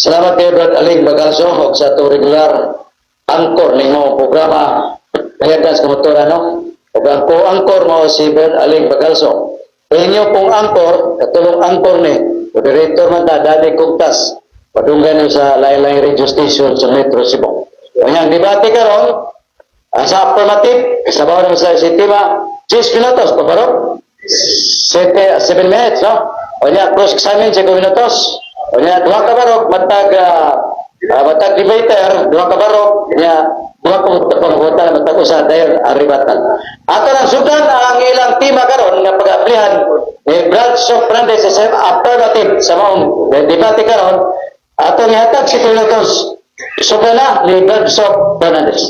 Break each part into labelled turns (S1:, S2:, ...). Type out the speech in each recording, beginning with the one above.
S1: Salamat kay Brad Aling Bagalso og sa atong regular anchor ning mao programa Pahiagdan sa Kamatuoran, no? Ug ang co-anchor mao si Brad Aling Bagalso. Kung inyo pong anchor, katulong anchor ni, moderator man ta, Daddy Kugtas, padunggan ni sa lain-laing radio station sa Metro Cebu. Kanyang debate karon, ang sa affirmative, sabaw naman sa si tema, 10 minutos, pabaro? 7, 7 minutes, no? O niya, cross-examine, 5 minutos. O niya, duha ka barok, matag debater, duha ka barok, niya, duha ka panghutan, matag usa, dahil ang rebuttal. Ato nang sugdan ang ilang tema karon nga pag-ablihan ni Brad Sok Fernandez sa affirmative sa maong debate karon, ato nihatag 7 minutos. Sugdan na ni Brad Sok Fernandez.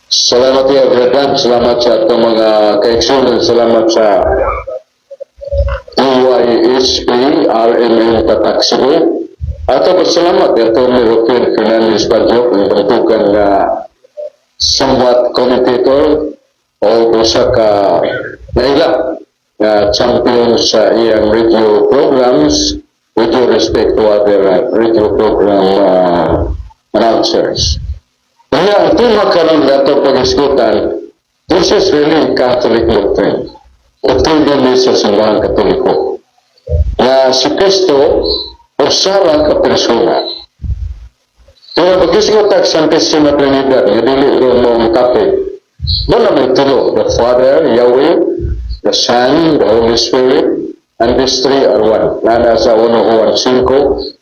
S2: Salamat ya, Brad. Salamat sa atong mga kaigsunan. Salamat sa DYSP, RMN Tatak Cebu. Ato pasalamat ato ni Ruben Fernandez Badyok, ang bantukan nga somewhat commentator o usa ka naila nga champion sa iyang radio programs, with due respect to other radio program announcers. Kaya ang tema karon nato pag-isgutan, this is really Catholic doctrine. Doktrina ni sa Simbahan Katoliko. Na si Kristo, usa ra ka persona. Pero pag-isgut ang Santissima Trinidad, nga dili ro mong topic, wala may tulo, the Father, Yahweh, the Son, the Holy Spirit, and these three are one. Nana sa 1 Juan 5,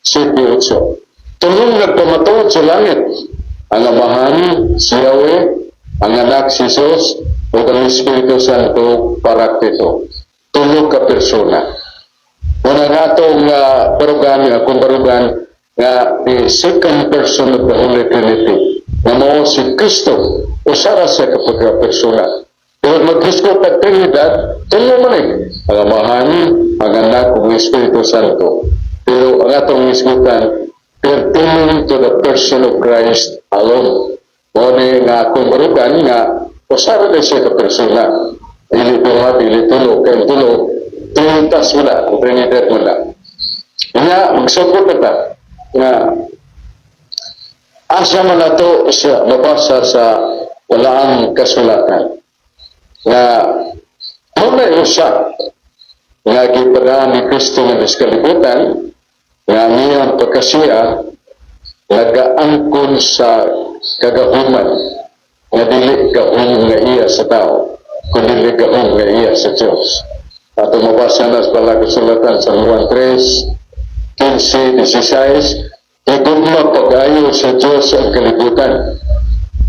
S2: 7, 8. Tulong nagpamatuod sa langit, ang Amahan, si Yahweh, ang Anak, si Jesus, ug ang Espiritu Santo, Paraklito. Tulo ka persona. Una nga atong barugan, nga akong barugan, nga the second person of the Holy Trinity, nga mao si Kristo, usa ra siya kapag persona. Pero maghisgot ang Trinidad, tulo man eh. Ang Amahan, ang Anak, ug ang Espiritu Santo. Pero ang atong hisgutan, pertaining to the person of Christ alone. Mao ni nga akong barugan nga usa ra siya ka persona. Dili duha, dili tulo, kay tulo, Trinitas mo na, o Trinidad mo na. Nga, magsugod na ta, nga asa man nato sa mabasa sa walaang kasulatan nga dunay usa nga gipadaan ni Kristo nga sa kalibutan nga ang iyang pagkasiya nagaangkon sa kagahuman nga dili gahom nga iya sa tao kundi gahom nga iya sa Diyos. Ato mabasa na sa balaang kasulatan sa Juan 3, 15, 16, Higugma pag-ayo sa Diyos ang kalibutan.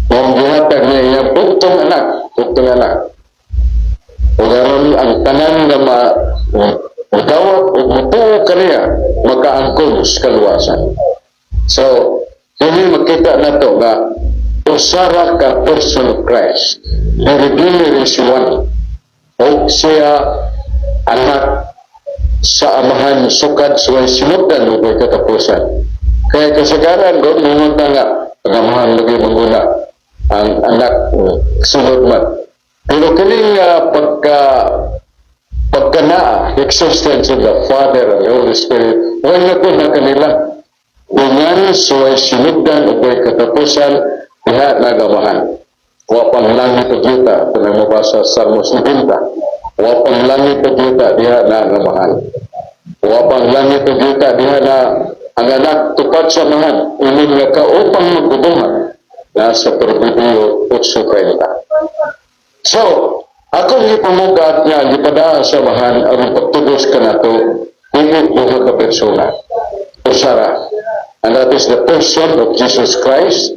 S2: Kung gihatag niya iyang bugtong anak, bugtong anak. Ug aron ang tanan nga ma madawat ug mutuo kaniya makaangkon sa kaluwasan. So, kini makita nato nga usa ra ka person of Christ. The Redeemer is one. O siya anak sa Amahan sukad sa way sinugdan ug way katapusan. Kaya kasagaran ko, ningon ta nga, ang Amahan lagi manguna, ang anak sunod man. Pero kining pagka naa, existence of the Father and the Holy Spirit, wala ko na kanila. Dungan sa way sinugdan ug way katapusan, diha nagamahan. Wa pang langit ug yuta, kung mabasa sa Salmos 90. Wa pang langit ug yuta, diha na ang. Wa pang langit ug yuta, diha na ang anak tupad sa Amahan, ining nga kaupang magbubuhat nasa Proverbio 8.30. So, akong gipamugat nga gipadaan sa Amahan aron pagtubos kanato, dili duha ka persona. Usara. And that is the person of Jesus Christ.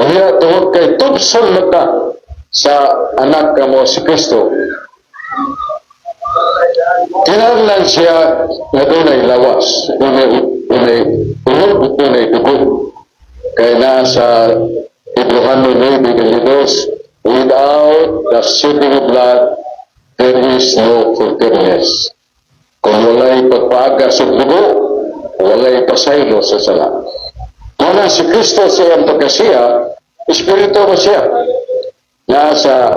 S2: Unya tungod kay tubson mata sa anak nga mo si Kristo. Kinahanglan siya nga dunay lawas, dunay unod, dunay dugo. Kay naa sa Hebreohano 9:22, without the shedding of blood, there is no forgiveness. Kung walay pagpaagas og dugo, walay pasaylo sa sala. Muna si Kristo sa iyang pagkasiya, Espiritu mo siya. Nasa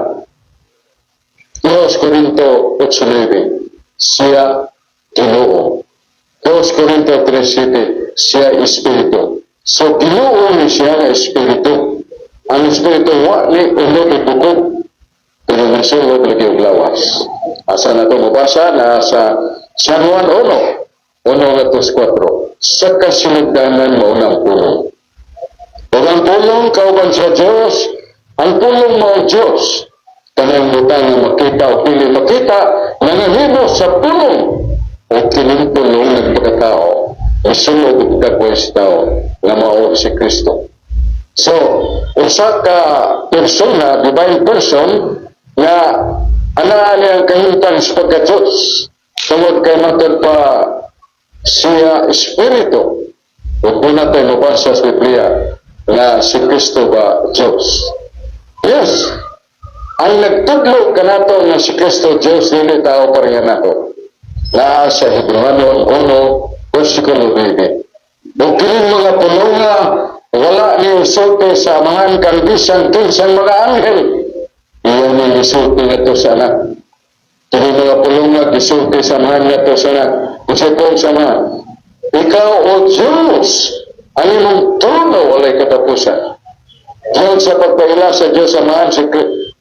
S2: 2 Corinto 8.9, siya Ginoo. 2 Corinto 3:7, siya espiritu. So Ginoo ni siya nga espiritu. Ang espiritu wa ni unod og bukog, pero nasulod lagi og lawas. Asa na ito mabasa? Na sa San Juan 1, 1 ngadto 4. Sa kasinugdanan mao nang Pulong. Ug ang Pulong kauban sa Diyos, ang Pulong mao Diyos. Kanang butang nga makita o dili makita, nangahimo sa Pulong. O kining Pulong nagpakatao, isulod og dagway sa tao, nga mao si Kristo. So, usa ka persona, divine person, nga anaa niya ang kahimtang sa pagka-Diyos. Tungod kay matod pa siya espiritu. Ug kung natin mabasa sa Biblia nga si Kristo ba Diyos. Yes, ang nagtudlo kanato nga si Kristo Diyos, dili tao pareha nato. Naa sa Hebreohanon 1, versikulo 9. Ug kining mga pulonga wala ni usulti sa Amahan kan bisan kinsang mga anghel. Iya ni gisulti ngadto sa Anak. Kini mga pulonga gisulti sa Amahan ngadto sa Anak. Unsay sa Amahan? Ikaw, O Diyos, ang imong trono walay katapusan. Diyan sa pagpaila sa Diyos Amahan,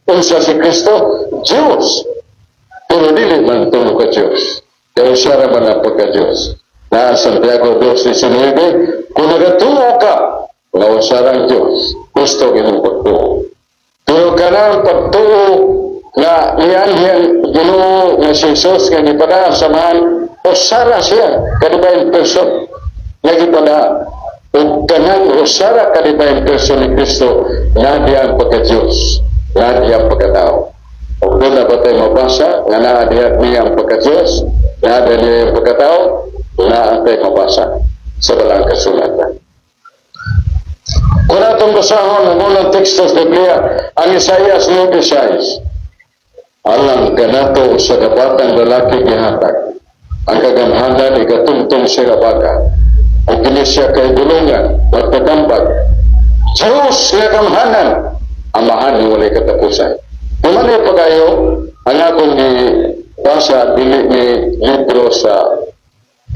S2: unsa si Kristo? Diyos. Pero dili man tuno ka Diyos. Pero siya ra man ang pagka-Diyos. Na Santiago 2:19, kung nagatuo ka, nga usa rang Diyos, gusto imong pagtuo. Pero kanang pagtuo nga nianhi ang Ginoo nga si Jesus nga gipadala sa Amahan, usara siya ka divine person nga gipadala. Ug kanang usara ka divine person ni Kristo, naa diha ang pagka-Diyos, naa diha ang pagkatao. Ug doon na ba tayo mabasa nga naa diha niya ang pagka-Diyos, naa diha niya ang pagkatao, naa tayo mabasa sa Balaang Kasulatan. Kung atong basahon ang unang teksto sa Biblia, ang Isaias 9:6. Alang kanato usa ka batang lalaki gihatag. Ang kagamhanan igatungtong sa abaka. Ug kini siya kahibulongan, magpatambag, Diyos nga gamhanan, Amahan nga walay katapusan. Kung ano pa kayo, ang akong gibasa, dili ni libro sa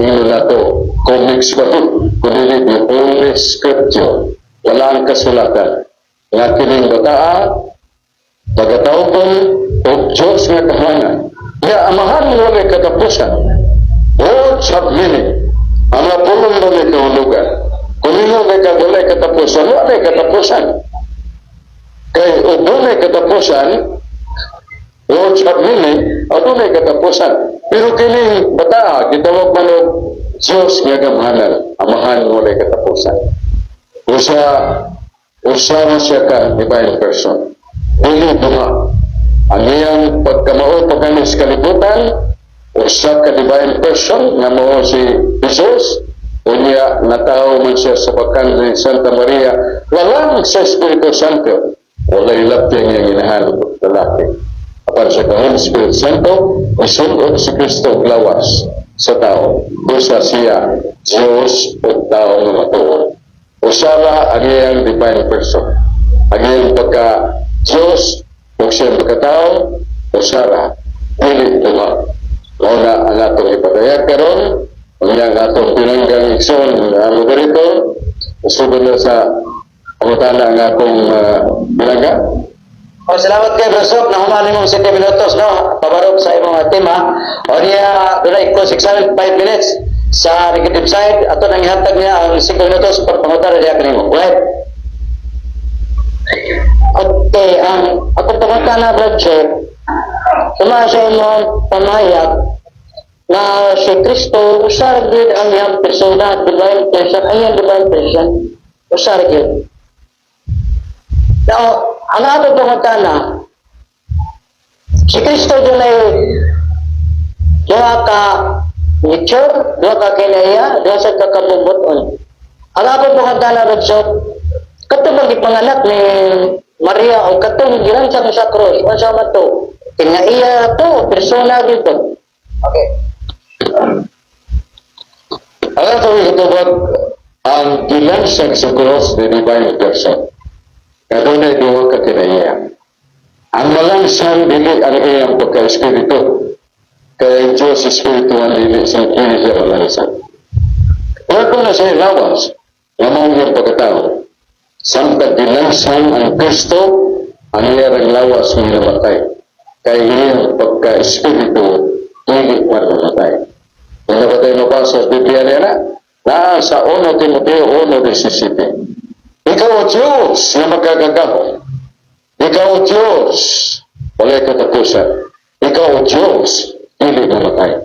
S2: ino na to, comics ba to, kundi the Holy Scripture. Wala ang kasulatan. Nga kining bataa, pagatawgon, o Diyos nga gamhanan. Nga Amahan nga walay katapusan. Words have meaning. Ang mga pulong na may kahulugan. Kung ingon kay ka walay katapusan, walay katapusan. Kay o dunay katapusan, words have meaning, o dunay katapusan. Pero kining bataa, gitawag man og Diyos nga gamhanan, Amahan nga walay katapusan. Usa usa na siya ka divine person. Dili duha. Ang iyang pagkamao pagkanis kalibutan, usa ka divine person nga mao si Jesus, unya natawo man siya sa bakan ni Santa Maria, walang sa Espiritu Santo, walay lapti ang iyang inahan lalaki. Apan sa Holy Spirit Santo, isulod si Kristo og lawas sa tao. Usa siya, Diyos o tao nga matuod. Usara ang iyang divine person. Ang iyang pagka Diyos o siyang pagkatao, usara, dili duha. Mao na ang atong ipadayag karon, ang iyang atong pinanggang igsoon nga moderator, usugod na sa pangutana ang akong pinangga.
S1: O, salamat kay Brosok, nahuman nimong 7 minutos, no? Pabarog sa imong tema. O niya, dunay ko 6 5 minutes sa negative side, ato nang ihatag niya ang 5 minutos pag pangutana diha kanimo. Go ahead.
S3: Okay, ang akong pangutana, Brad Chef, suma sa imong pamahayag na si Kristo usa ra gyud ang iyang persona, divine person, ang iyang divine person, usa ra gyud. Now, ang atong pangutana, si Kristo dunay duha ka nature, duha ka kinaiya, duha sa kabubut-on. Ang akong pangutana, Brad Chef, katong bang gipanganak ni Maria o katong gilansang sa cross, unsa man to? Kinaiya to, persona dito.
S1: Okay.
S2: Ang atong ikatubag, ang gilansang sa cross, the divine person. Kadunay duha ka kinaiya. Ang malansang dili ang iyang pagka-espiritu. Kaya ang Diyos Espiritu ang dili sa dili siya malansang. aduna siya lawas, nga mao iyang pagkatao. Samtang gilansang ang Kristo, ang iyang lawas nga namatay. Kay iyang pagka-espiritu, dili man mamatay. Kung na tayo mabasa sa Biblia niya na, naa sa 1 Timoteo 1:17. Ikaw, O Diyos, na makagagahom. Ikaw, O Diyos, walay katapusan. Ikaw, O Diyos, dili mamatay.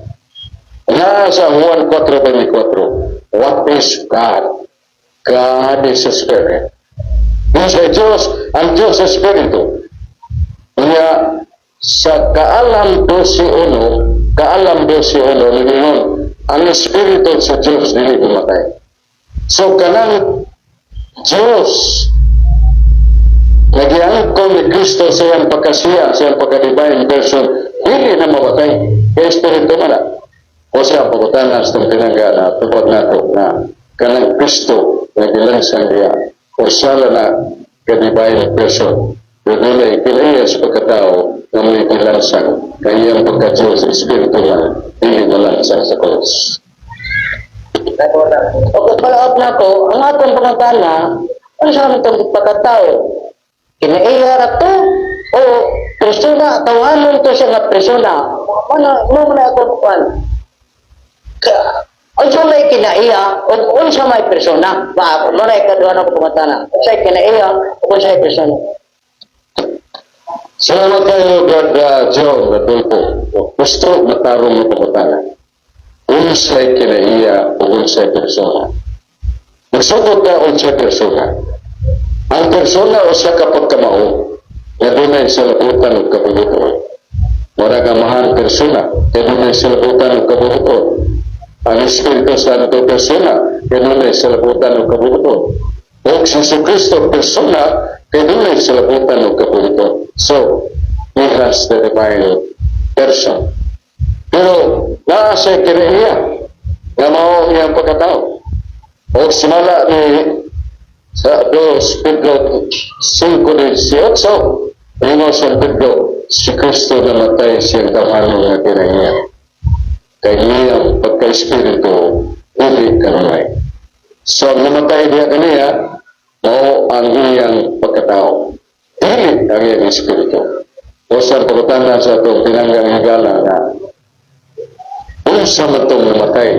S2: Naa sa Juan 4:24, what is God? God is a spirit. Kung sa Diyos, ang Diyos Espiritu. Kaya sa Kaalam 12.1, Kaalam 12.1, nilingon, ang Espiritu sa Diyos dili mamatay. So kanang Diyos, nagiangkon ni Kristo sa iyang pagkasiya, sa iyang pagka-divine person, dili na mamatay. Kaya Espiritu man na. O siya, pagkutanan sa itong tinangga na tupad nato na kanang Kristo na gilansang niya o sala na ka-divine person. Pero dunay kinaiya sa pagkatao na may gilansang kay iyang pagka-Diyos, Espiritu lang, dili malansang sa cross.
S3: O kung follow up na ko, ang atong pangutana, ano sa itong pagkatao? Kinaiya ra to? O persona, tawanon to siya nga persona? Mana, mo man ako kuan. Unsa may kinaiya o unsa may persona? Ba, mo na ikaduha na ko pangutana. Unsa kinaiya o unsa may persona?
S2: Salamat kayo, Brad John Adolfo. Gusto matarong mo pangutana. Unsay kinaiya o unsay persona? Magsugod ka unsay persona. Ang persona usa ka pagkamao nga dunay sa labutan ug kabuluton. Mura ka mahal persona nga dunay sa labutan ug kabuluton. Ang Espiritu Santo persona nga dunay sa labutan ug kabuluton. Ug si Jesucristo persona kay dunay sa labutan ug kabuluton. So, he has the divine person. Pero naa sa kinaiya nga mao iyang pagkatao. O sumala ni sa 2 Pedro 5:18, ingon sa Pedro, si Kristo namatay siyang tawhanon nga kinaiya. Kay iyang pagka-espiritu, dili kanunay. So, ang namatay diya kaniya, mao ang iyang pagkatao. Dili ang iyang espiritu. O sa pagkutana sa atong tinanggang higala nga unsa man itong namatay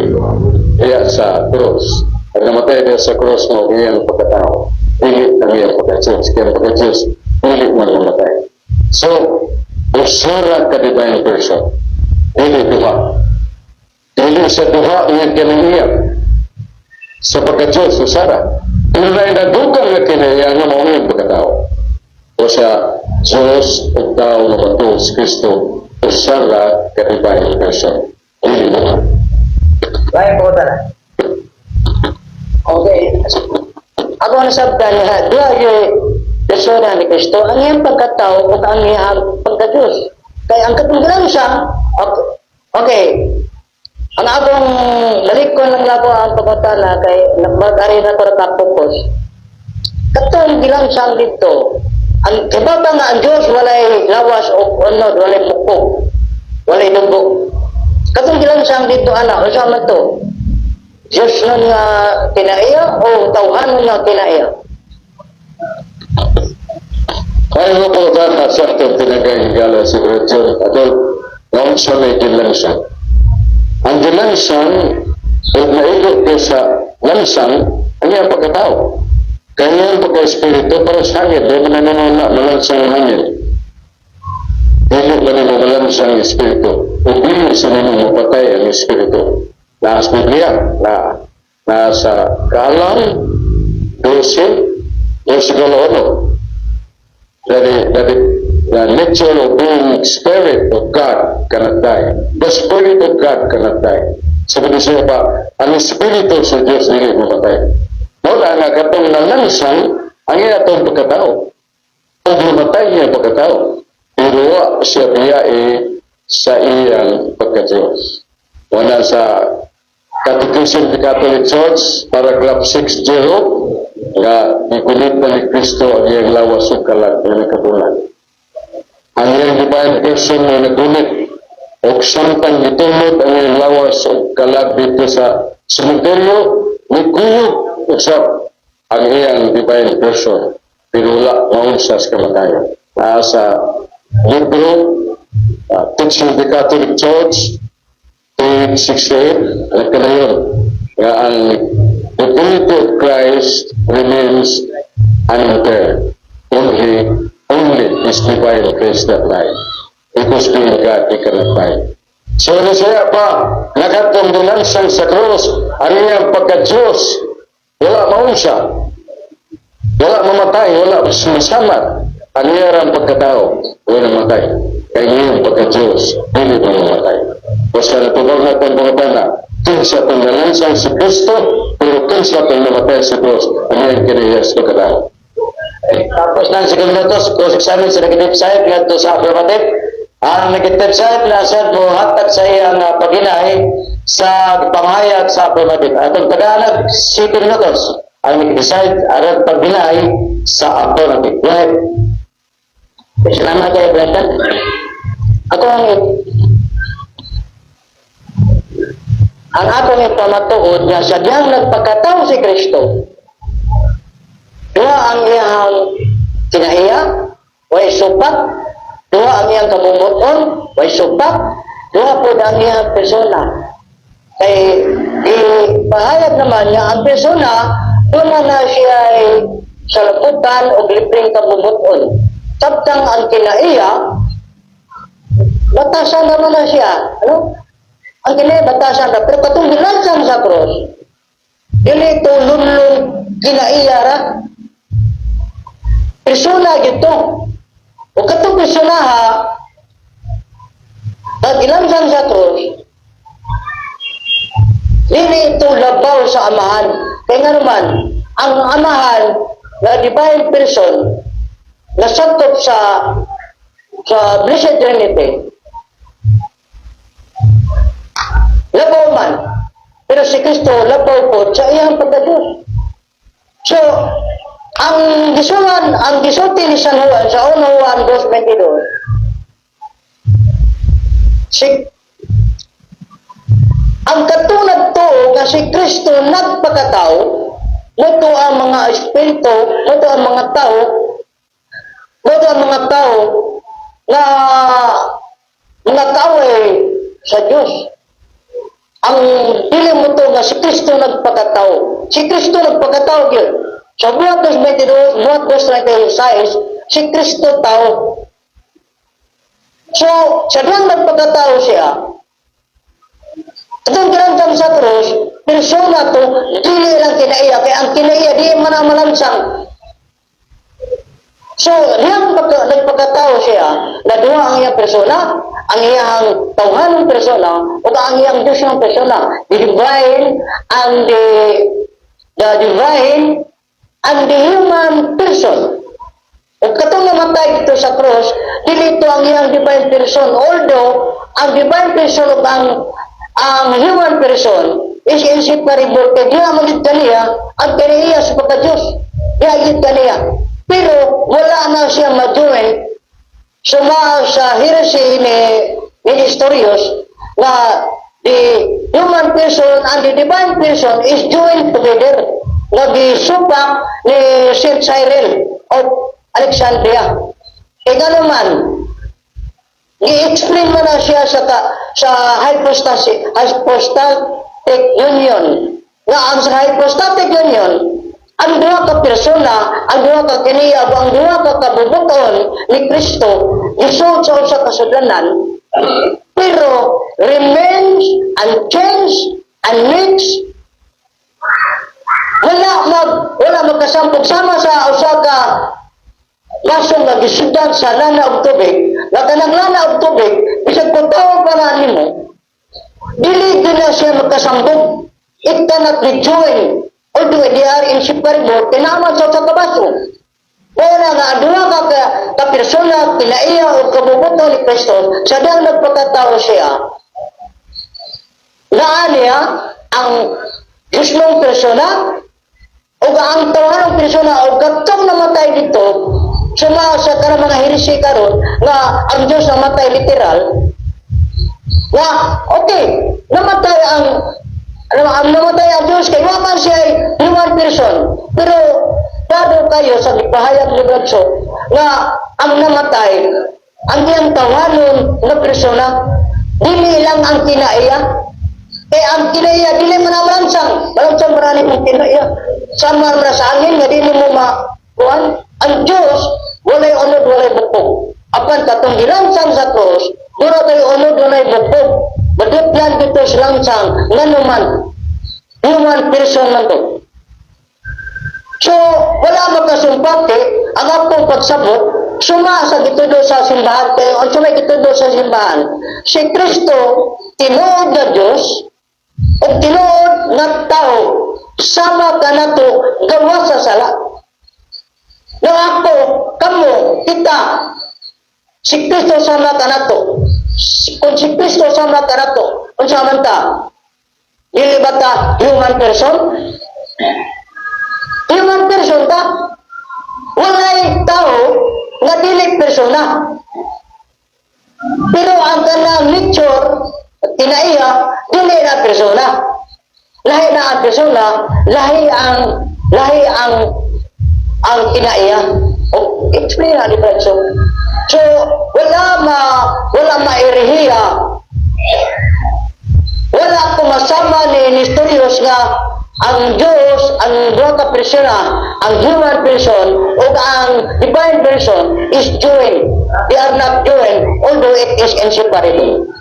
S2: diya sa cross. Ang namatay diya sa cross mo iyang pagkatao. Dili ang iyang pagka-Diyos. Kaya ang pagka-Diyos, dili man namatay. So, usara ka divine person. Dili duha. Dili sa duha iyang kinaiya. Sa pagka-Diyos, usara. Pero na inadugang nga kinaiya nga mao iyang pagkatao. O sa Diyos o tao nga matuo si Kristo, usara ka divine person. Dili duha.
S3: Lain po tala. Okay. Ako ang nasabtan nga, duha yung persona ni Kristo, ang iyang pagkatao o ang iyang pagka-Diyos. Kaya ang katunggalan siya, okay, ang akong balik ko lang lako ang pagkatana kay mag-ari na ko nakapokus. Katong gilansang dito, ang kababa nga ang Diyos walay lawas o unod, walay mukok, walay dugo. Katong gilansang dito ana, unsa man to? Diyos nun nga kinaiya o tawhanon nga kinaiya?
S2: Kaya mo po ta sa atong tinagay-higala si Brother John Adol, nga unsa may gilansang. Ang gilansang, o naigo ko sa lansang, ang iyang pagkatao. Kaya ang pagka-espiritu para sa hangin, di man na malansang ang hangin. Dili man na malansang ang espiritu. O dili sa nimo mapatay ang espiritu. Naa sa Biblia, na nasa Kaalam 12, versikulo 1. That the nature of being spirit of God cannot die. The spirit of God cannot die. Sabi ni siya pa, ang espiritu sa Diyos dili mamatay. Wala nga katong nalansang ang iya atong pagkatao. O namatay niya pagkatao. Pero wa siya biyae sa iyang pagka-Diyos. Wala sa Catechism of the Catholic Church, paragraph 60, nga gigunit na ni Kristo ang iyang lawas ug kalag nga nakabulag. Ang iyang divine person nga nagunit og samtang gitulod ang iyang lawas ug kalag dito sa sementeryo, Nikuyog usab ang iyang divine person, pero wala maunsa sa kamatayon. Naa sa libro, Teaching the Catholic Church, page 68, nagkanayon nga ang divinity of Christ remains unimpaired. Only His divine grace that life. Because being God, He cannot die. So ano siya pa, nakatong nilansang sa krus, ang iyang pagka-Diyos, wala maunsa. Wala mamatay, wala masamad. Ang iyang pagkatao, wala mamatay. Kaya iyang pagka-Diyos, hindi pa mamatay. Basta natubag natin mga bana, kinsa itong nalansang si Kristo, pero kinsa itong namatay sa krus, ang iyang kinaiya sa pagkatao.
S1: Tapos lang 5 minutos, cross-examine sa negative side ngadto sa affirmative. Ang negative side na sad mo hatag sa iyang pag-deny sa pamahayag sa affirmative. Atong tagaan 7 minutos ang negative side aron pag-deny sa affirmative. Go ahead.
S3: Salamat kay Brother. Ako ang akong ipamatuod nga sadyang nagpakatao si Kristo. Duha ang iyang kinaiya, way supak, duha ang iyang kabubut-on, way supak, duha pod ang iyang persona. Kay ipahayag naman niya ang persona, doon na siya ay salaputan o libreng kabubut-on. Sabtang ang kinaiya, batasan naman na siya. Ano? Ang kinaiya, batasan na. Pero katong gilansang sa cross, dili ito lunlong kinaiya ra. Persona gito. O katong persona ha, pag gilansang sa cross, dili ito labaw sa Amahan. Kaya nga naman, ang Amahan na divine person na sakop sa Blessed Trinity, labaw man. Pero si Kristo labaw po sa iyang pagka-Diyos. So, ang gisulti ni San Juan sa 1 Juan 2:22, si ang katulad to nga si Kristo nagpakatao, moto ang mga espiritu, moto ang mga tao, moto ang mga tao na mga kaaway sa Diyos. Ang dili mo to nga si Kristo nagpakatao. Si Kristo nagpakatao gyud. Sa Buhat 2:22, Buhat 2:36, si Kristo tao. So, sa diyang nagpakatao siya, itong kinantang sa krus, persona to, dili lang kinaiya, kaya ang kinaiya, di man ang malansang. So, diyang nagpakatao siya, na duha ang iyang persona, ang iyang tawhanong persona, o ang iyang Diyos ng persona. The divine and the human person. O katong namatay dito sa cross, dili ito ang iyang divine person. Although, ang divine person ug ang human person is inseparable kay diha man gid kaniya ang kaniya sa pagka-Diyos. Diha gid kaniya. Pero wala na siya ma-join suma sa heresy ni Nestorius na the human person and the divine person is joined together na gisupak ni St. Cyril of Alexandria. Kaya nga naman, i-explain mo na siya sa hypostatic union. Nga ang sa hypostatic union, ang duha ka persona, ang duha ka kiniya, ang duha ka kabubuton ni Kristo, gisuot sa usa ka sudlanan, pero remains unchanged, unmixed, wala magkasampog sama sa usa ka baso nga gisudan sa lana og tubig, nga kanang lana og tubig, bisag kung tawag pa na nimo, dili gyud na siya magkasambog. It cannot be joined. Although they are inseparable, tinaman sa usa ka baso. Mao na nga ang duha ka persona kinaiya o kabubuton ni Kristo, sa diyang nagpakatao siya, naa niya ang Diyos persona o ang tawhanong persona o katong namatay dito suma sa kanang mga heresy karon nga ang Diyos namatay literal nga okay namatay ang Ano, ang namatay ang Diyos kay wa man siya human person. Pero dado kayo sa gipahayag ni Bradso nga ang namatay ang iyang tawhanon nga persona, dili lang ang kinaiya. Kay ang kinaiya dili man ang malansang, malansang marani mong kinaiya. Sama man sa angin nga dili mo makuan. Ang Diyos walay unod, walay bukog. Apan katong gilansang sa cross, dura kay unod, walay bukog. Madutlan dito sa lansang nganuman human person man to. So, wala makasumpati ang akong pagsabot suma sa gitudo sa simbahan, kay ang suma gitudo sa simbahan, si Kristo tinuod na Dios o tinuod na tao sama kanato gawas sa sala. No ako, kamo, kita, si Kristo sama kanato. Kung si Kristo sama kanato, unsa man ta? Dili ba ta human person? Human person ta. Walay tao nga dili persona. Pero ang kanang nature, kinaiya, dili na persona. Lahi na ang persona, lahi ang kinaiya. O, explain na ni Franso. So, wala mairihiya, wala kumasama ni Nestorius nga ang Diyos, ang duha ka persona, ang human person o ang divine person is joined. They are not joined, although it is inseparable.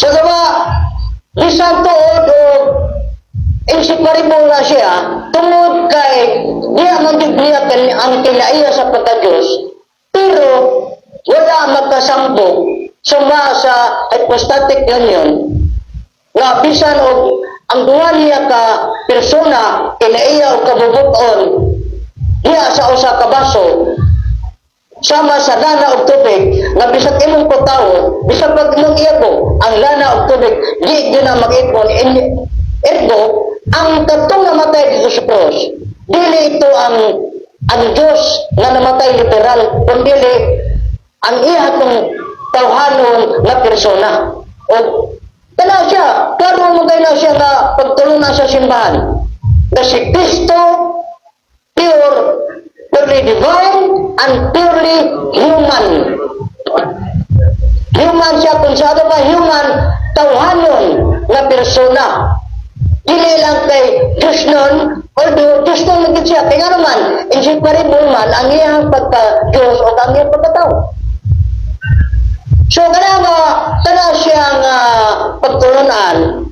S3: So, diba, bisan tuod o inseparable na siya, tungod kay diya man jud niya ang kinaiya sa pagka-Diyos, pero wala makasambog suma sa hypostatic union nga bisan og ang duha niya ka persona, kinaiya o kabubut-on, diya sa usa ka baso, sama sa lana og tubig nga bisag imong putawon, bisag pag imong iyabo ang lana og tubig, di gyud na mag-ipon. Ergo ang katong namatay dito sa cross, dili ito ang Diyos nga namatay literal, kundi ang iya tong tawhanon nga persona. O tanaw siya, klaro mo kay na siya nga pagtulunan sa simbahan na si Kristo purely divine and purely human. Human siya kung sa ano ba human, tawhanon nga persona. Dili lang kay Diyos nun, although Diyos nun magid siya, kaya nga naman, inseparable man ang iyang pagka-Diyos o ang iyang pagkatao. So, kana nga, kana siyang pagtulunan,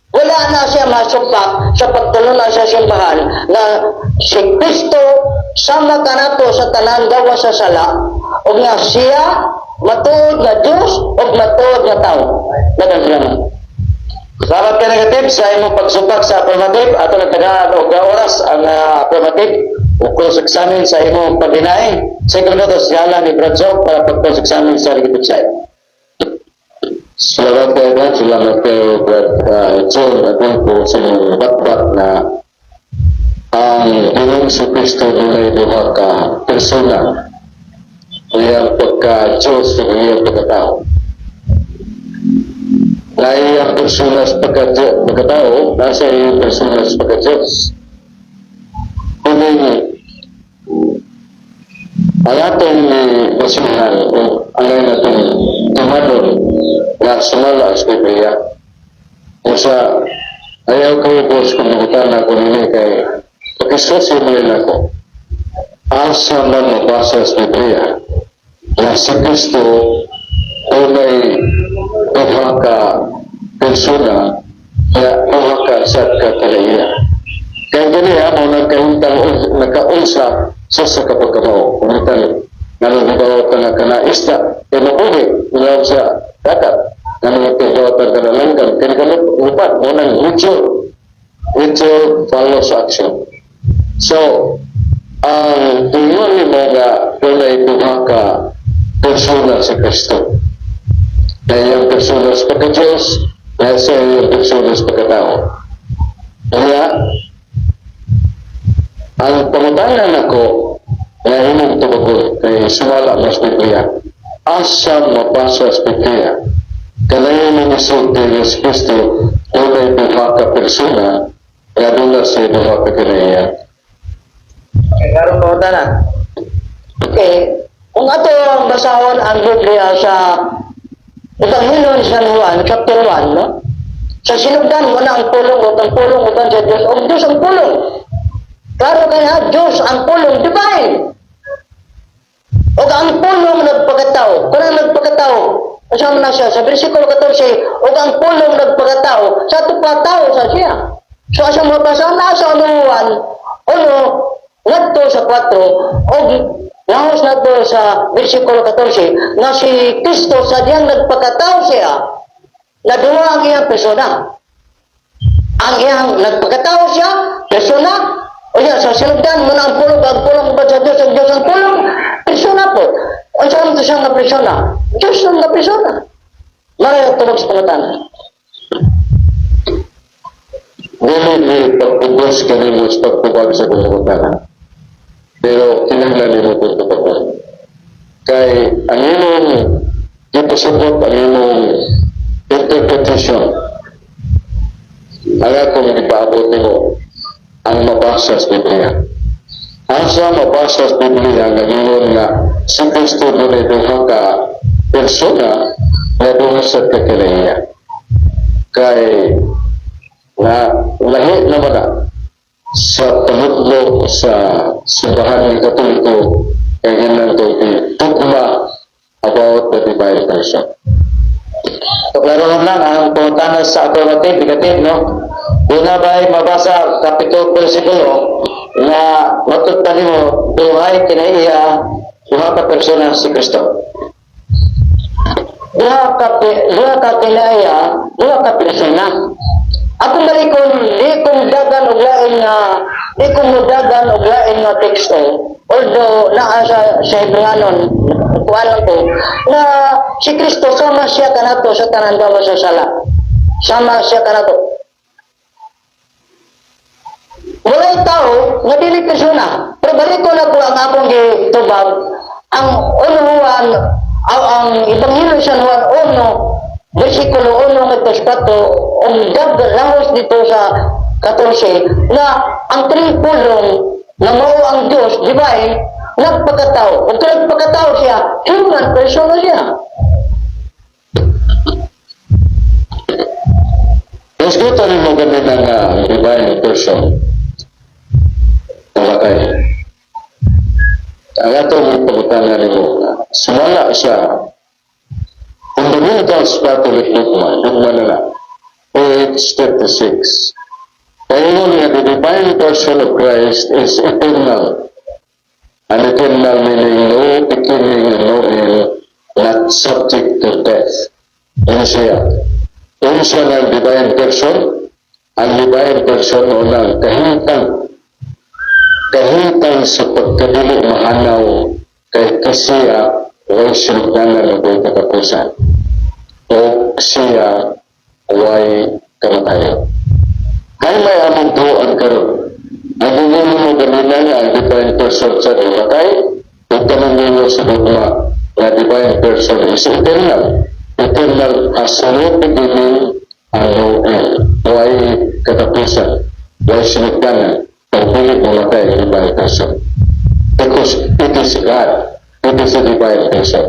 S3: wala na siya masupak sa pagtulunan sa simbahan na si Kristo sama kanato sa tanan gawas sa sala o nga siya matuod nga Diyos o matuod nga tao. Daghang salamat.
S1: Salamat kay negative sa imong pagsupak sa affirmative. Ato nagtagaan og oras ang affirmative o cross-examine sa imong pag-deny. 5 minutos gala ni Brad Zog para pag-cross-examine sa negative side.
S2: Salamat kayo, Brad. Salamat kayo, Brad John. Ako po sa inyong batbat na ang Ginoong si Kristo dunay duha ka persona. Iyang pagka-Diyos ug iyang pagkatao. Lahi ang persona sa pagkatao, nasa iyang persona sa pagka-Diyos. Kung ang atong basihan o ang atong tumadon na sumala sa Biblia o sa ayaw kayo, boss, kung nangutan ako nini kay pagkisusi mo rin ako, asa man mabasa sa Biblia na si Kristo dunay duha ka persona na duha ka sa kinaiya? Kaya gani ha, mo nagkahintang nagkaunsa sa kapagkamao. Kung ito, nalulubawat ka nga kana isda, kaya mabuhi, nilawag sa dagat. Nalulubawat ka na langgam, kaya kalupad, mo nang nature. Nature follows action. So, ang ingon ni mo nga dunay duha ka persona si Kristo. Na iyang persona sa pagka-Diyos, na sa iyang persona sa pagkatao. Kaya, ang pangutanan ako na imong tubagon kay sumala mas Biblia. Asa mabasa sa Biblia Kanayon ni misulti nga si Kristo dunay duha ka persona nga duna sa duha ka kinaiya.
S1: Okay, karon pangutana.
S3: Okay, kung ato ang basahon ang Biblia sa Ebanghelyo ni San Juan, chapter 1, no? Sa sinugdan mo na ang pulong ug ang pulong uban sa Diyos, ug Diyos ang pulong. Klaro kaya, Diyos ang pulong, divine. Ug ang pulong nagpakatao, kanang nagpakatao, kasama na siya sa versikulo 14, ug ang pulong nagpakatao, sa ato pa tao sa siya. So asa mo basa na sa 1, 1, ngadto sa 4, ug lahos na to sa versikulo 14, nga si Kristo sa diyang nagpakatao siya, na duha ang iyang persona. Ang iyang nagpakatao siya, persona, o yan, sa sinugdan mo na ang pulong ba sa Diyos, ang Diyos ang pulong, persona po. Unsa man to siya nga persona? Diyos ang nga persona. Mara tubag sa pangutana.
S2: Dili ni pagpugos kanimo sa pagtubag sa pangutana. Pero kinahanglan nimo kung tubagon. Kay ang imong gipasabot, ang imong interpretation, ang akong gipaabot nimo ang mabasa sa Biblia. Asa mabasa sa Biblia nga ingon nga si Kristo dunay duha ka persona nga duha sa kakinaiya? Kay na lahi naman na sa panudlo sa Simbahan ng Katoliko kay ganang to dogma about the divine person.
S1: So, klaro lang ang pangutana sa affirmative, negative, no? Una ba ay mabasa kapitulo versikulo nga matud pa nimo duhay kinaiya, duha ka persona si Kristo?
S3: Duha ka kinaiya, duha ka persona. Ako balikon, di ko mudagan og lain nga teksto. Although naa sa Hebreanon, kuan lang ko na si Kristo sama siya kanato sa tanan ba sa sala. Sama siya kanato. Walay tao nga dili persona. Pero balikon ako ang akong gitubag ang unuhan ang Ebanghelyo sa Juan 1 versikulo 1 ngadto sa 4 ug dag lahos dito sa 14 na ang tripulong na mao ang Diyos divine nagpakatao, ug kung nagpakatao siya, human person na siya.
S2: Respeto nimo ganina nga ang divine person namatay. Ang atong pangutana nimo, sumala sa Fundamentals Catholic Dogma, dogma na na, page 36. Paingon nga the divine person of Christ is eternal. And eternal meaning no beginning and no end, not subject to death. Ano siya? Unsa ng divine person? Ang divine person o ng kahimtang. Kahimtang sa pagkadili mahanaw kay kasiya way sinugdanan o way katapusan. O siya way kamatayon. Kay may among tuan karon. Ang ingon mo ganina nga ang divine person sa namatay, o kanang sa dogma nga divine person is eternal. Eternal has no beginning and no end. Way katapusan? Way sinugdanan? Pag dili mamatay ang divine person. Because it is God. It is a divine person.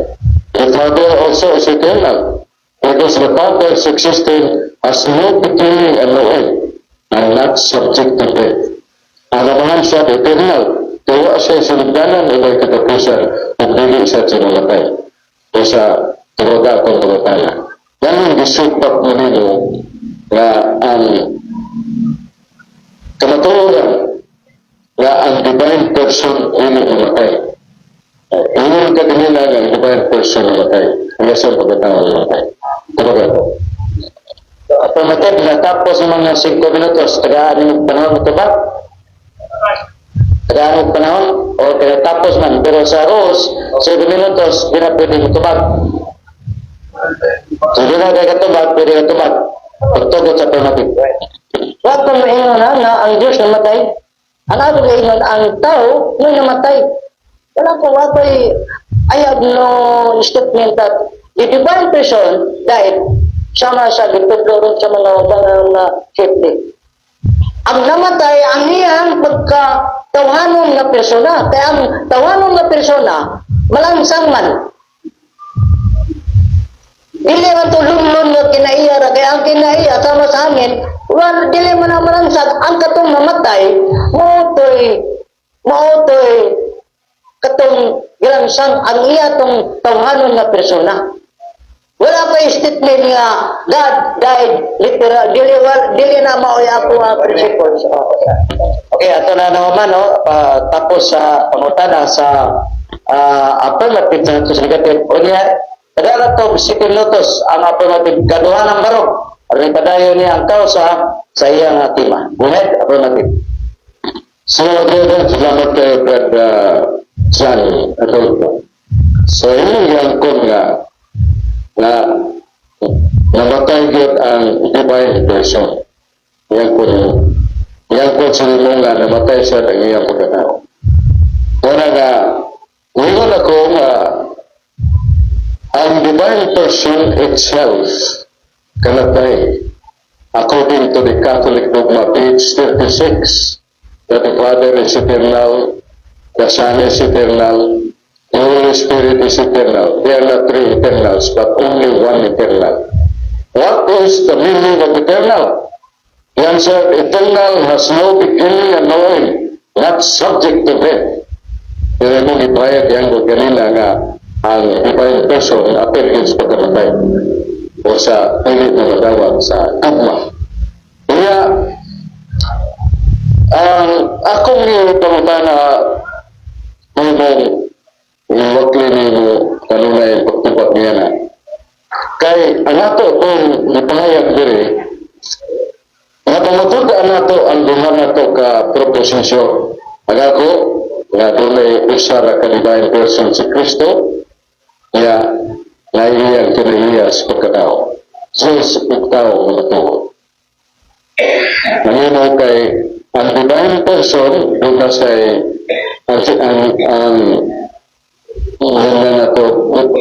S2: The Father also is eternal. Because the Father's existence has no beginning and no end, and not subject to death. Ang Amahan siya eternal. Kaya siya sinugdanan o may katapusan kung dili siya sinamatay. O sa tuwaga kung tumatala. Ganun gisupat mo nino nga ang kamatuoran nga ang divine person dili mamatay. Ingon ka ganina nga ang divine person mamatay. Ang isang pagkatao mamatay. Tuwaga ko.
S1: Affirmative, natapos ang mga 5 minutos. Tagaan mo panahon mo ba? Tagaan mo panahon? O kaya tapos man. Pero sa rules, 5 minutos, di na pwede mo tubag. So di na kaya katubag, pwede ka tubag. Pagtugot sa affirmative.
S3: Wa ko maingon na, na ang Diyos namatay. Ang ako maingon ang tao nga namatay. Wala ko, wa ko, I have no statement that the divine person died. Sama sa gitudlo ron sa mga mga safety. Ang namatay ang iyang pagka tawhanon nga persona. Kaya ang tawhanon nga persona, malansang man. Dili man to lunlun nga kinaiya ra, kaya ang kinaiya sama sa hangin, wala, dili man ang malansang. Ang katong namatay, mao to'y katong gilansang ang iya tong tawhanon nga persona. Wala pa statement nga God died literal, dili dili na mao'y ako ang principles. Oh.
S1: Okay, ato na naman, no, pa, tapos sa pangutana sa affirmative sa sa negative. Unya, kadala to 7 minutos ang affirmative kaduha ng barog. Aron padayon niya ang kausa sa iyang tema. Go ahead, affirmative.
S2: So, brother, salamat kay Brad John Adolfo. So, yun yung ko nga na namatay gyud ang divine person. Yan ko sa imo nga namatay siya ng iyang pagkatao. Wala nga, ingon ako nga ang divine person itself cannot die. According to the Catholic dogma, page 36, that the Father is eternal, the Son is eternal, the Holy Spirit is eternal. They are not three eternals, but only one eternal. What is the meaning of eternal? The answer, eternal has no beginning and no end, not subject to death. Pero mong ipahayag yan ko kanina nga ang divine person appear sa pagkamatay o sa dili na madawat sa dogma. Kaya, ang akong pangutana nimo iwakli nimo kanunay pagtubag niya na kay ang ato kung ipahayag diri nga pamatud-an nato ang duha nato ka proposisyon. Ang ako nga dunay usa ra ka divine person, si Kristo, nga naiyang kinaiya sa pagkatao. Diyos ug tao nga matuod. Nangino kay ang divine person doon na sa ang na nato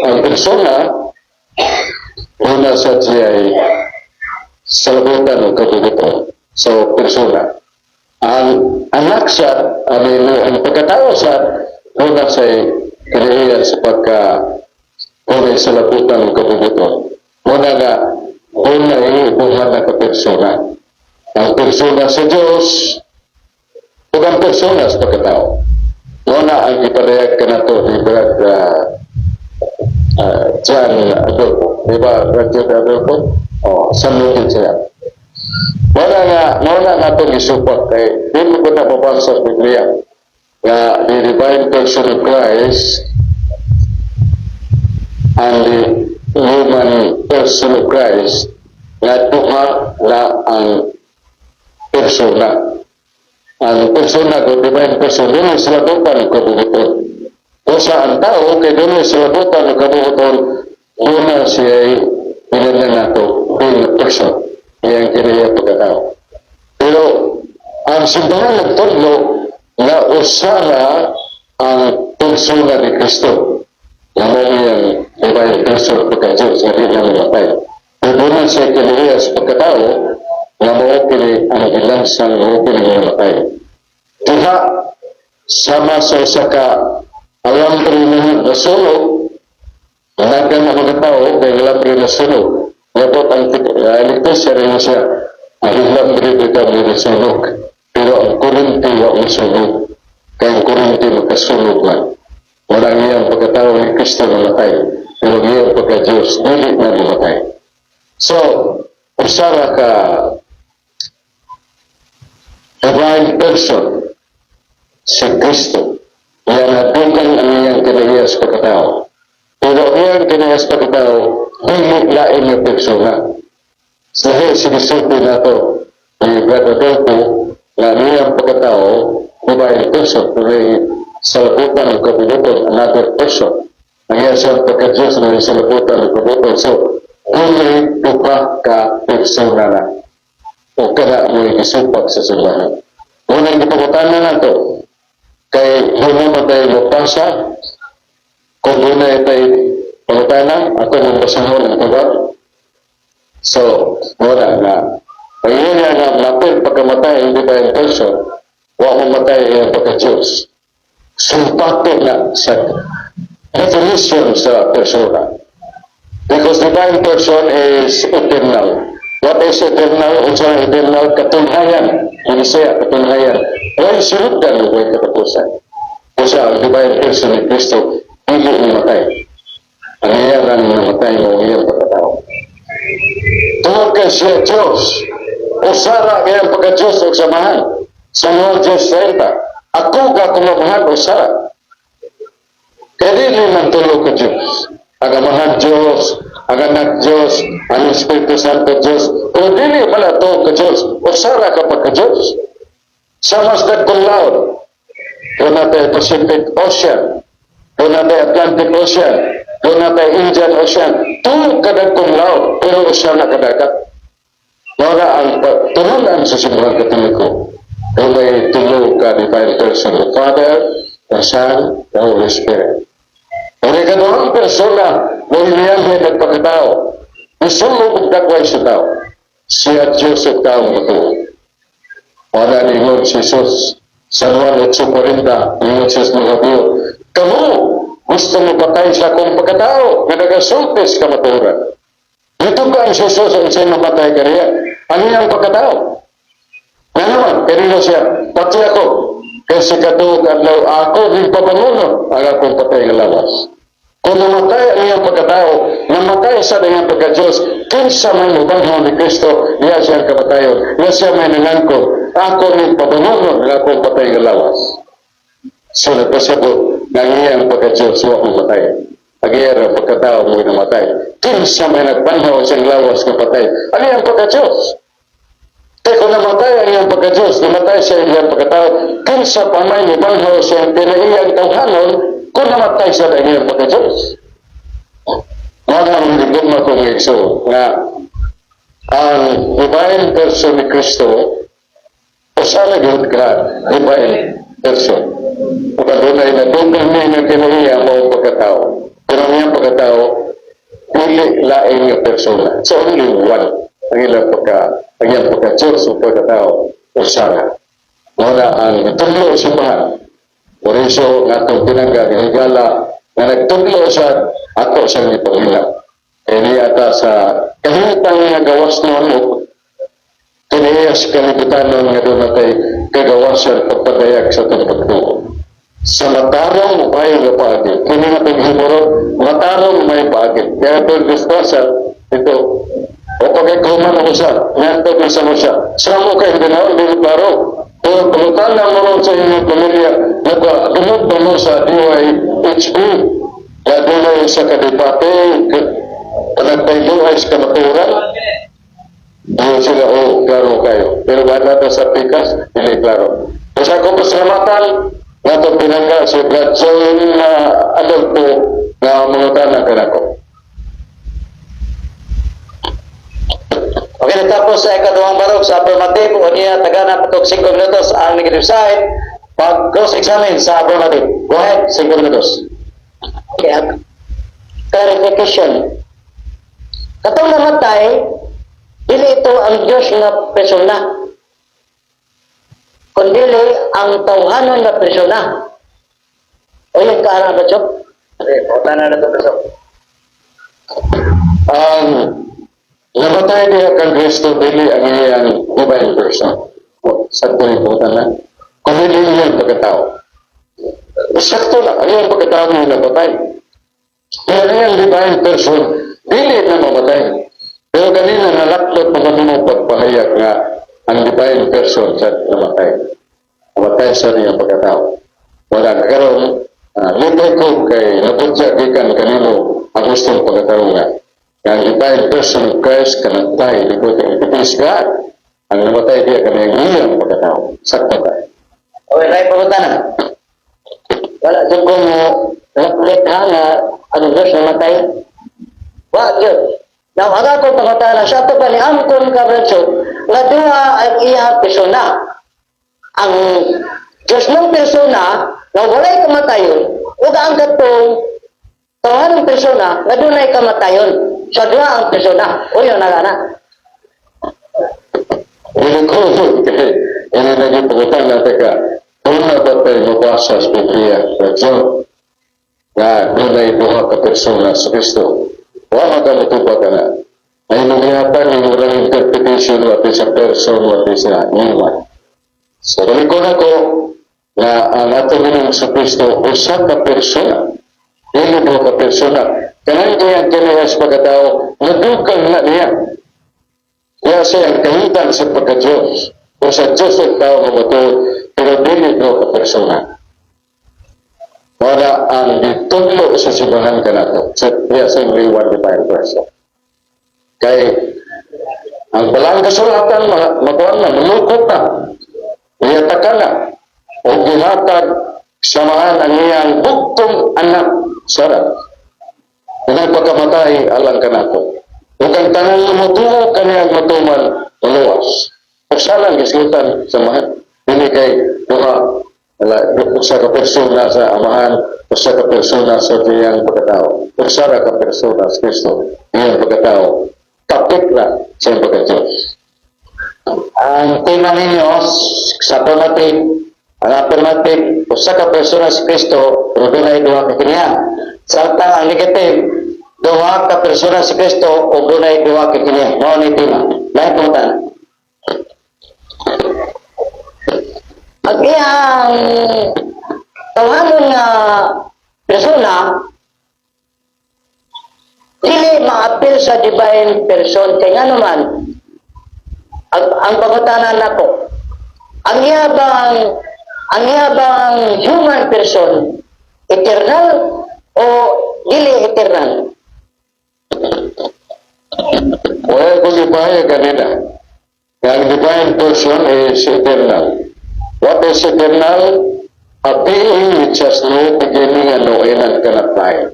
S2: ang persona una sa siya ay salabutan o kabubuton. So, persona. Ang anak siya, I mean, ang pagkatao siya, una sa kinaiyan sa pagka una sa labutan o kabubuton. Una nga, una ibuhan na ka persona. Ang persona sa Diyos, ug ang persona sa pagkatao. Una ang ipadayag ka nato ni Brad John Adolfo. Di ba, Brad John Adolfo? Oh, San Miguel siya. Wala nga, wala na itong isupak kay di mo ko nababasa sa Biblia nga the divine person of Christ and the human person of Christ nga duha na ang persona. Ang persona ko, divine person, dili sila dupan kabubuton. O sa ang tao, kay dili sila dupan kabubuton, una siya ay pinagna nato, real person. Iyang kinaya pagkatao. Pero ang simbahan nagtudlo nga usara ang persona ni Kristo. Nga mo iyang divine person pagka Diyos, nga di na mamatay. Pero doon siya kinaya sa pagkatao, nga mao kini ang gilansang, mao kini mamatay. Diha, sama sa usa ka alambre na nasunog, nagan ang mga tao kay alambre nasunog. Yabot ang electrician rin siya, ang alambre bitaw ni nasunog. Pero ang kuryente wa masunog. Kay ang kuryente makasunog man. Wala iyang pagkatao ni Kristo namatay. Pero iyang pagka-Diyos, dili na namatay. So, usara ka divine person si Kristo. Nga nadugang ang iyang kinaiya sa pagkatao. Pero ang iyang kinaiya sa pagkatao, dili lain yung persona. Sa sinisulti nato ni Brother Adolfo na ang iyang pagkatao, divine person, pero sa labutan ng kabubuton, another person. Ang iyang siyang pagka-Diyos na sa labutan ng kabubuton. So, dili duha ka persona na o kada mo isupak sa simbahan. Unang gipangutana nato, kay huna mo tayo mapasa, kung una tayo pangutana, ako mong basahon ang tubag. So, wala na. Ang yun nga nga, mapil pagkamatay ang divine person, wa mamatay ang pagka-Diyos. Sumpato na sa definition sa persona. Because divine person is eternal. What is eternal? Unsa ang eternal? Katunghayan. Hindi siya katunghayan. Way suluddan, way katapusan. Usa ang divine person ni Kristo, dili mamatay. Ang iya lang namatay mo iyang pagkatao. Tungod kay siya Diyos, usara ang iyang pagka-Diyos ug sa Amahan. Sa Juan 10:30, "Ako ug akong Amahan usara." Kaya dili man tulo ka Diyos. Ang Amahan Diyos, ang Anak Diyos, ang Espiritu Santo Diyos. Pero dili man ato ka Diyos, usara ka pa ka Diyos. Sa mas dagkong laot, duna tay Pacific Ocean, duna tay Atlantic Ocean, duna tay Indian Ocean. Tulo ka dagkong laot, pero usa na ka dagat. Wala ang tulunan sa Simbahang Katoliko. Dunay tulo ka divine person, the Father, the Son, the Holy Spirit. Ang ikaduhang persona mo iyang nagpakatao. Isulog og dagway sa tao. Siya Diyos ug tao matuo. Wala ningon si Jesus sa Juan 8:40, ningon siya sa mga Hudiyo, "Kamo, gusto mo patay sa akong pagkatao, nga nagasulti sa kamatuoran." Dito ka ang Jesus ang siya'y mapatay kaniya? Ang iyang pagkatao. Nga naman, kanino siya, "Pati ako, kasi katuog adlaw ako din pabangunon ang akong patay nga lawas." Kung namatay ang iyang pagkatao, namatay sa iyang pagka-Diyos, kinsa may mubanhaw ni Kristo, niya siyang kamatayon, niya siya may nangangko, "Ako ni pabangunon ang akong patay nga lawas." So nagpasabot nga ang iyang pagka-Diyos, wa mamatay. Ang iyang pagkatao mo namatay. Kinsa may nagbanhaw siyang lawas nga patay? Ang iyang pagka-Diyos. Kaya kung namatay ang iyang pagka-Diyos, namatay siya iyang pagkatao, kinsa pa may mubanhaw siyang kinaiyang tawhanon kung namatay siya ang iyang pagka-Diyos? Mga ang ligma kong igsoon nga ang divine person ni Kristo usa na gyud ka divine person. Ug adunay nadugang ni nga kinaiya mao pagkatao. Pero ang iyang pagkatao dili lain nga persona. So only one ang iyang pagka-Diyos o pagkatao usa na. Mao na ang gitudlo sa simbahan. Por eso nga atong pinangga nga higala nga nagtudlo sa ako sa gipangilap. Kaya niya ata sa kahimtang nga gawas noon o kiniya sa kalibutan noon nga duna tay kagawasan pagpadayag sa atong pagtuo. Sa matarong may nga paagi. Kini nga paghimuro, matarong may paagi. Kaya ito dispersal, ito, o pagkikuman ako siya, nganto sa mo siya. Sa mo kay ganaon, di klaro. Pero pangutana mo ron sa inyong pamilya, nagdumog ba mo sa DYHB? Kaya dunay sa kadepate, nagpayduhay sa kamaturan. Di sila, oh, klaro kayo. Pero wala na sa pikas, hindi klaro. Kasi ako pasalamatan, nga ito pinangga si Brad John na Adolfo na mangutana kanako.
S1: Okay, natapos sa ikaduhang barog sa affirmative, o niya tagana patog 5 minutos ang negative side pag cross-examine sa affirmative. Go ahead, 5 minutos.
S3: Okay, clarification. Katong namatay, dili ito ang Diyos nga persona. Kundili ang tawhanon nga persona. O yung kaara ba, Chok?
S1: Okay, pauta na ito, Pasok.
S2: Ang namatay niya kang Kristo dili ang iyang divine person. Sa kalibutan na. Kung hindi iyang pagkatao. Sakto lang, ang iyang pagkatao niya namatay. Pero ang iyang divine person, dili na mamatay. Pero kanina nalaklot mo kami mo pagpahayag nga ang divine person sa namatay. Namatay sa iyang pagkatao. Wala na karon, lipay ko kay nabudya gikan kanino ang gustong pagkatao nga. Ang divine person of Christ kanatay, because it is God. Ang namatay diya kaniyang iyang pagkatao. Sakto ka.
S1: Okay, right, pauta na.
S3: Wala jud ko mo laklit ha nga ang Diyos namatay. Wa gyud. Now, ang ako pangutana, siya to pa ni Angkon Cabrancho, nga duha ang iya persona. Ang Diyos mong persona, nga walay kamatayon, ug ang katong tawhanong persona, nga dunay kamatayon. Sa duha ang persona. Uyo na na.
S2: Dili ko kay ini lagi pangutana teka. Una ba tayo mabasa sa Biblia? So, nga dunay duha ka persona sa Kristo. Wa ka motubag ka na. Ay nangihatan yung walang interpretation, what is a person, what is a human. So, balik ko na ko na ang ato minong sa Kristo, usa ka persona. Dili duha ka persona. Kanang iyang kaniya sa pagkatao, nadugang na niya. Kaya siya ang kahintang sa pagka-Diyos. O sa Diyos ang tao nga matuod, pero dili duha ka persona. Wala ang gitudlo sa simbahan kanato. Sa iya sa only one divine person. Kay ang balang kasulatan, makuan na, malukot na. Iyataka na. O gihatag samahan ang iyang bugtong anak sara. Unang pagkamatay alang kanato. Ug ang tanan nga motuo kaniyang matuman maluwas. Usa lang gisgutan sa amahan. Dili kay duha wala, usa ka persona sa amahan, usa ka persona sa iyang pagkatao. Usa ra ka persona sa Kristo, iyang pagkatao. Kapit na sa iyang pagka-Diyos.
S1: Ang tema ninyo sa affirmative, ang affirmative, usa ka persona si Kristo, pero dunay duha ka kaniya. Samtang ang negative, duha ka persona si Kristo o dunay duha ka kaniya. Mao ni tema. Lahi pangutana.
S3: Ang iyang tawanon nga persona dili maapil sa divine person kay ngano man ang pangutana nako, ang iya bang human person eternal o dili eternal?
S2: Wala kong ipahayag kanina. Ang divine person is eternal. What is eternal? A being which has no beginning and no end and cannot die.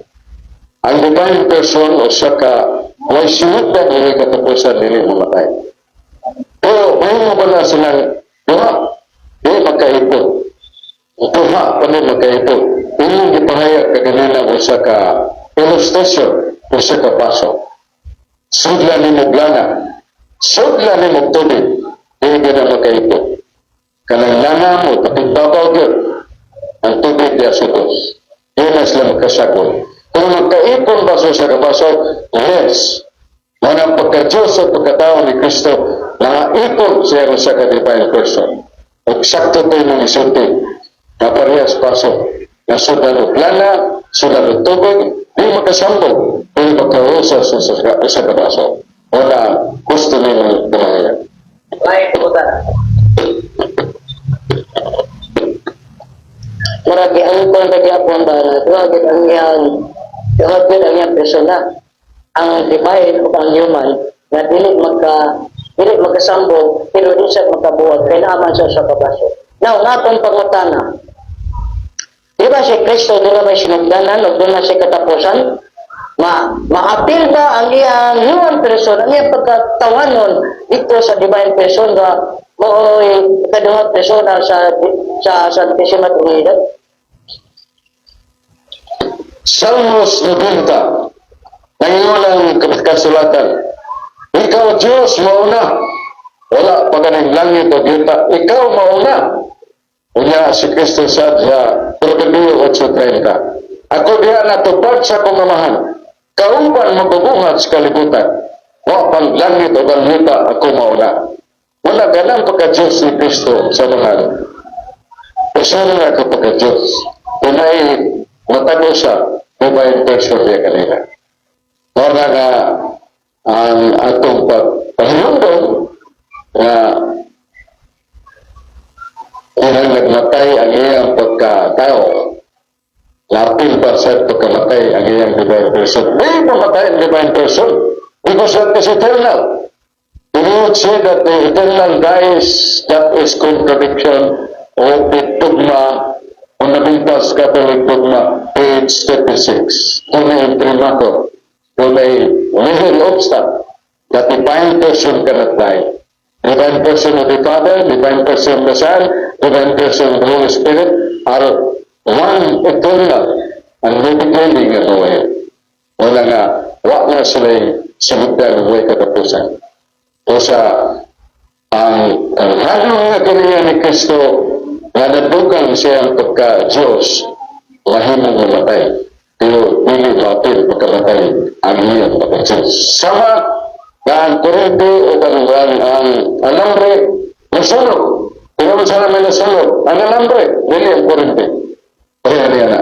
S2: Ang divine person o ka way sunod na dili katapusan, dili mamatay. Pero may mo ba na silang duha? Di magkaipon. Duha pa ni magkaipon. Imong gipahayag ka kanina usa ka illustration, usa ka baso. Sudla nimo lana. Sudla nimo tubig. Dili ka na magkaipon. Kanang lana mo, kapit babaw gyud. Ang tubig diya sugos. Di na sila magkasakol. Kung magkaipon ba sa kabaso, yes. Manang pagka-Diyos at pagkatao ni Kristo, nangaipon siya usa ka divine person. Ug sakto to imong isulti. Na parehas baso. Na sudan og lana, sudan og tubig, di makasambog, pero magkarosa sa kabaso. Wala gusto nimo pumahayag.
S3: Lahi pangutana. Murag giangkon ka gyapon ba na duha gid ang iyang persona, ang divine o ang human, na dili magkasambog pero di siya makabuwag kay naaman siya sa kabaso. Now, nga akong pangutana, di ba si Kristo doon may sinugdanan o doon na siya katapusan? Maapil ba ang iyang human person, ang iyang pagkatawanon dito sa divine person nga mooy ikaduha persona sa Santissima Trinidad?
S2: Salmos 90. Nangingon ang kasulatan. Ikaw, Diyos, mauna. Wala pa kaning langit o yuta. Ikaw mauna. Unya si Kristo sa Proverbio 8.30. Ako diha natupad sa akong amahan. Kauban magbubuhat sa kalibutan. Wa pang langit o ang yuta, ako mauna. Wala ganang pagka-Diyos ni Kristo sa mahal. Usa na ka pagka-Diyos. Unay, matago sa divine person niya kanina. Wala nga ang atong pagpahinungdom nga unang nagmatay ang iyang pagkatao. Lapil pa sa pagkamatay ang iyang divine person. Di mamatay ang divine person because that is eternal. If you would say that the eternal dies, that is contradiction of the dogma on the Fundamentals Catholic Dogma, page 36. Kung may imprimatur, kung may nihil obstat, that divine person cannot die. Divine person of the Father, divine person of the Son, divine person of the Holy Spirit are one eternal and no beginning and no end. Wala nga, wa na sila. sinugdan way katapusan. O sa ang halong nga kaniya ni Kristo nga nadugang siyang pagka Diyos, mahimong mamatay. Pero dili mapil pagkamatay ang iyang pagka Diyos. Sama nga ang kuryente o ang alambre nasunog. Pero man sana may nasunog, ang alambre, dili ang kuryente. Pareha niya na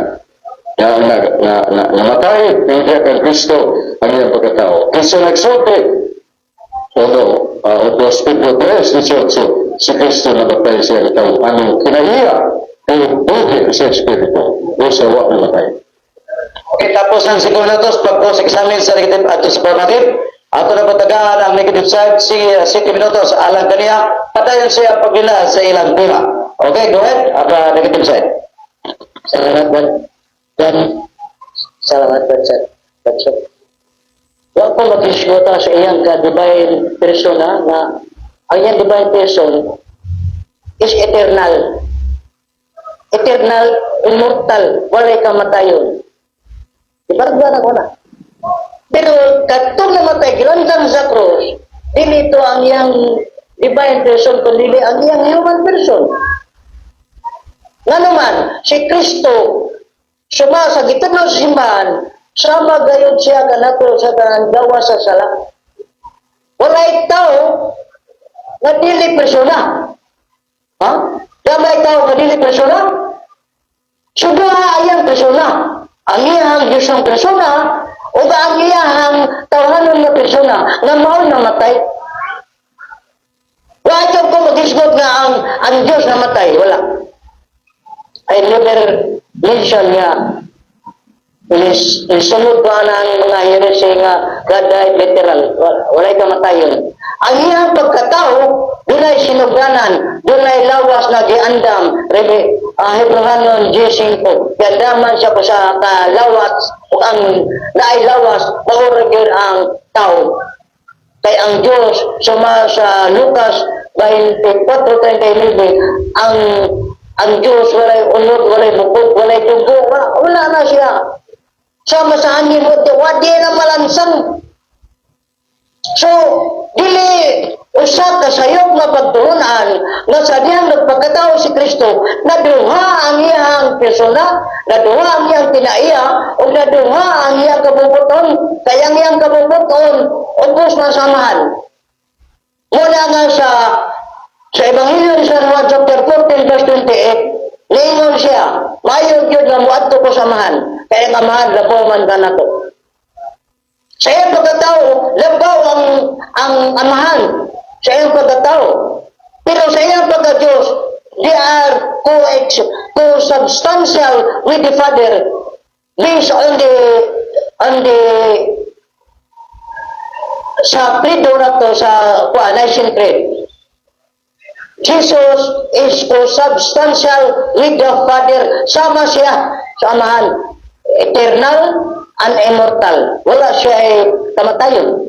S2: na, na, na, na, namatay ng kang Kristo ang iyang pagkatao. Kasi nagsulti, uno, 2 Pedro 3:18, si Kristo namatay sa iyang tao. Anong kinahiya, pero buhi sa Espiritu, o sa wa namatay.
S1: Okay, tapos ng 5 minutos pag cross-examine sa negative at sa affirmative. Ato na patagaan ang negative side si 7 minutos alang kaniya padayon siya pagdila sa ilang tema. Okay, go ahead. Ang negative side.
S3: Salamat, Brad. Dan, salamat, Brad, sir. Brad, sir. Wa ko mag-isgota sa iyang ka-divine persona nga ang iyang divine person is eternal. Eternal, immortal, walay kamatayon. Di ba na ko na? Pero katong namatay, gilansang sa cross, dili ito ang iyang divine person, kundi ang iyang human person. Nga naman, si Kristo, suma sa gitudlo sa simbahan, sama gayud siya kanato sa tanan gawa sa sala. Walay tao nga dili persona. Ha? Gamay tao nga dili persona? So duha ayang persona. Ang iyang Diyos ang persona o ang iyang tawhanon nga persona nga mao namatay. Wa ko magisgot nga ang Diyos namatay, wala. I never mention nga is isunod pa na ang mga heresy nga God died literal. Walay kamatayon. Ang iyang pagkatao, dunay sinugdanan, dunay lawas na giandam. Rebe, Hebrehanon 10:5. Giandaman siya ko sa kalawas o ang naay lawas, mao ra gyud ang tao. Kay ang Diyos, suma sa Lucas 24:39, ang Diyos walay unod, walay bukod, walay dugo, wala, wala na siya. Sama sa hangin mo, wadi na malansang. So, dili usa ka sayop nga pagtuonan nga sa dihang nagpagkatao si Kristo, naduha ang iyang persona, naduha ang iyang tinaiya, ug naduha ang iyang kabubuton, kay ang iyang kabubuton ubos na samahan. Muna nga sa Ebanghelyo ni San Juan chapter 14 verse 28, niingon siya, "Maayo gyud nga muadto ko sa Amahan, kay ang Amahan labaw man kanako." Sa iyang pagkatao, labaw ang Amahan sa iyang pagkatao. Pero sa iyang pagka-Diyos, they are co-substantial with the Father based on the sa credo na to sa kuan, Nicene Creed. Jesus is co-substantial with the Father. Sama siya sa Amahan. Eternal and immortal. Wala siya ay kamatayon.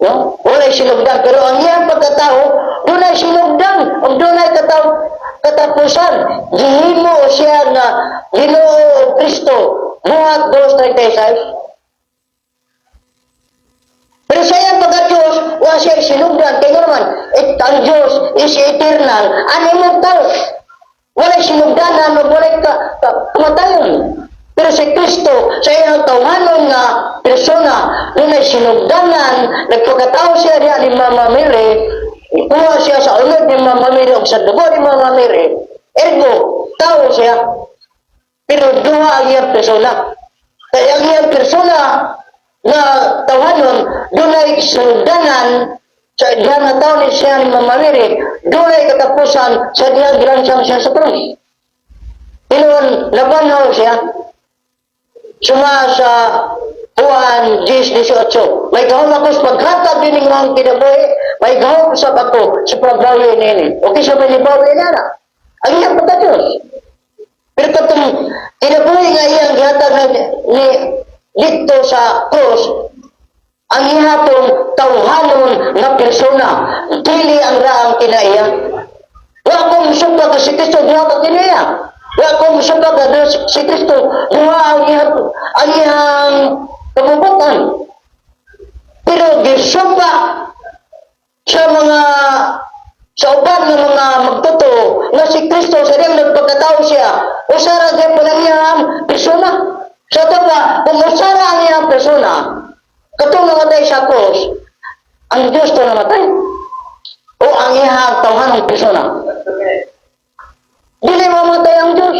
S3: No? Wala sinugdan. Pero ang iyang pagkatao, dunay sinugdan. O dunay katapusan. Gihimo siya nga Ginoo Kristo. Buhat 2:36. Pero sa iyang pagka-Diyos, wala siya sinugdan. Kaya naman, ang Diyos is eternal and immortal. Walay sinugdanan o walay kamatayon. Pero si Kristo, sa iyang tawhanon nga persona, dunay sinugdanan, nagpagkatao siya diha ni Mama Mary, ikuha siya sa unod ni Mama Mary o sa dugo ni Mama Mary, ergo, tao siya. Pero duha ang iyang persona. Kaya ang iyang persona na tawhanon, dunay sinugdanan sa diha nga tao ni siya ni Mama Mary, dunay katapusan sa dihang gilansang siya sa krus. Tinuon, nabanhaw siya. Suma sa Juan 10:18. "May gahom ako sa paghatag din ng mga kinabuhi, may gahom sa ako sa pagbawi nini." Okay sa may nibawi na na. Ang iyang pagka-Diyos. Pero katong kinabuhi nga iyang gihatag na ni dito sa krus, ang ihapon tawhanon nga persona, dili ang raang kinaiya. Wa ko musumba ka si Kristo duha ka kinaiya. Wa ko musumba ka si Kristo duha ang iyang kabubutan. Pero gisumpa sa mga sa uban ng mga magtotoo nga si Kristo sa diyang nagpagkatao siya, usara gyapon ang iyang persona. Sa ato pa, kung usara ang iyang persona, katong namatay sa krus, ang Diyos to namatay. O ang iyang tawhanong persona. Dili mamatay ang Diyos.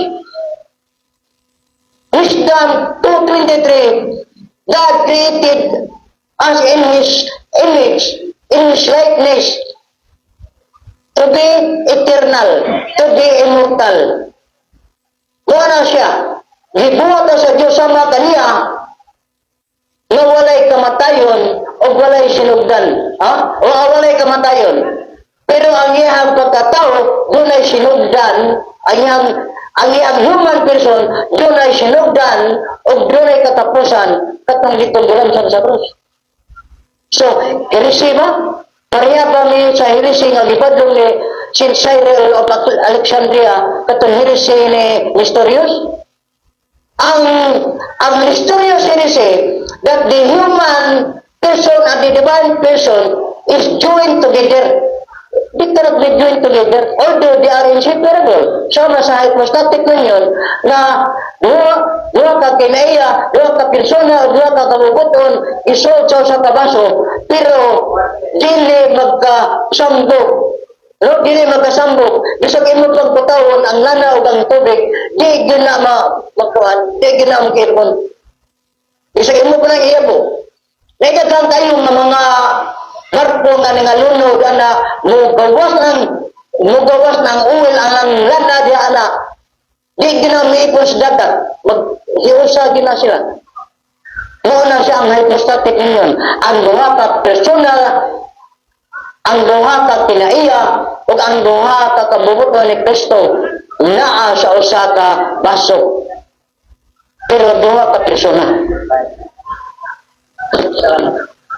S3: Wisdom 2:23, God created us in His image, in His likeness, to be eternal, to be immortal. Wala siya. Gibuhat na sa Diyos sama kaniya nga walay kamatayon o walay sinugdan. Ha? O walay kamatayon. Pero ang iyang pagkatao, dunay sinugdan, ang iyang human person, dunay sinugdan o dunay katapusan katong gitunggolan sa krus. So, heresy ba? Pareha ba ni sa heresy nga gibadlong ni Saint Cyril of Alexandria, katong heresy ni Nestorius? Ang Nestorius heresy that the human person and the divine person is joined together. They cannot be joined together although they are inseparable. Sama sa hypostatic union na duha ka kinaiya, duha ka persona, o duha ka kabubuton, isuod sa usa ka baso, pero dili magkasambog. No, dili magkasambog. Bisag imo pagputawon ang lana ug ang tubig, di gyud na makuan, di gyud na makipon. Bisag imo pa nang iyabo. Naidaghan kayo nga mga barko nga nangalunod ana, mugawas ng oil ang lana diha ana. Di gyud na miipon sa dagat. Mag hiusa gyud na sila. Mao na siya ang hypostatic union. Ang duha ka persona, ang duha ka kinaiya, ug ang duha ka kabubuton ni Kristo naa sa usa ka baso. Pero duha ka persona.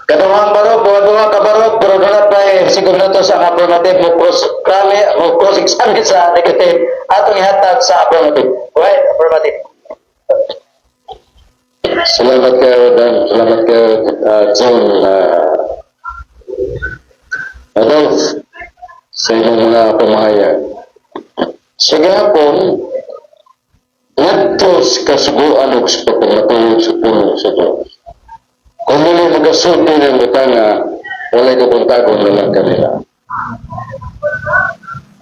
S1: Kaduhang barog, duha-duha ka barog, pero doon pa eh, 5 minuto sa ang affirmative mo cross krami mo cross examine sa negative atong ihatag sa affirmative. Right, affirmative.
S2: Salamat kayo, Dan. Salamat kayo, John. Adolf, sa inyong mga pamahayag. Sa gihapon, ngadto sa kasuguan ug sa pagpamatuod sa pulong sa Diyos. Kung dili magasulti ng butanga, walay kabuntagon na lang kanila.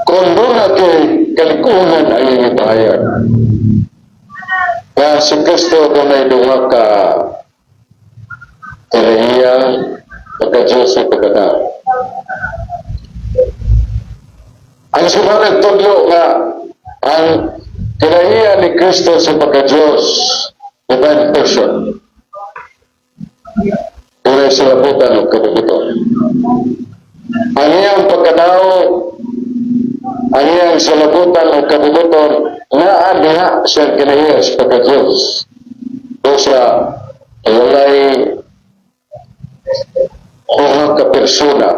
S2: Kung duna kay kalikunan ang iyong ipahayag, nga si Kristo dunay duha ka kinaiya, pagka-Diyos ug pagkatao. Ang sila nagtudlo nga ang kinaiya ni Kristo sa pagka-Diyos, divine person, dunay salabutan ug kabubuton. Ang iyang pagkatao, ang iyang salabutan ug kabubuton, naa diha sa kinaiya sa pagka-Diyos. O sa walay duha ka persona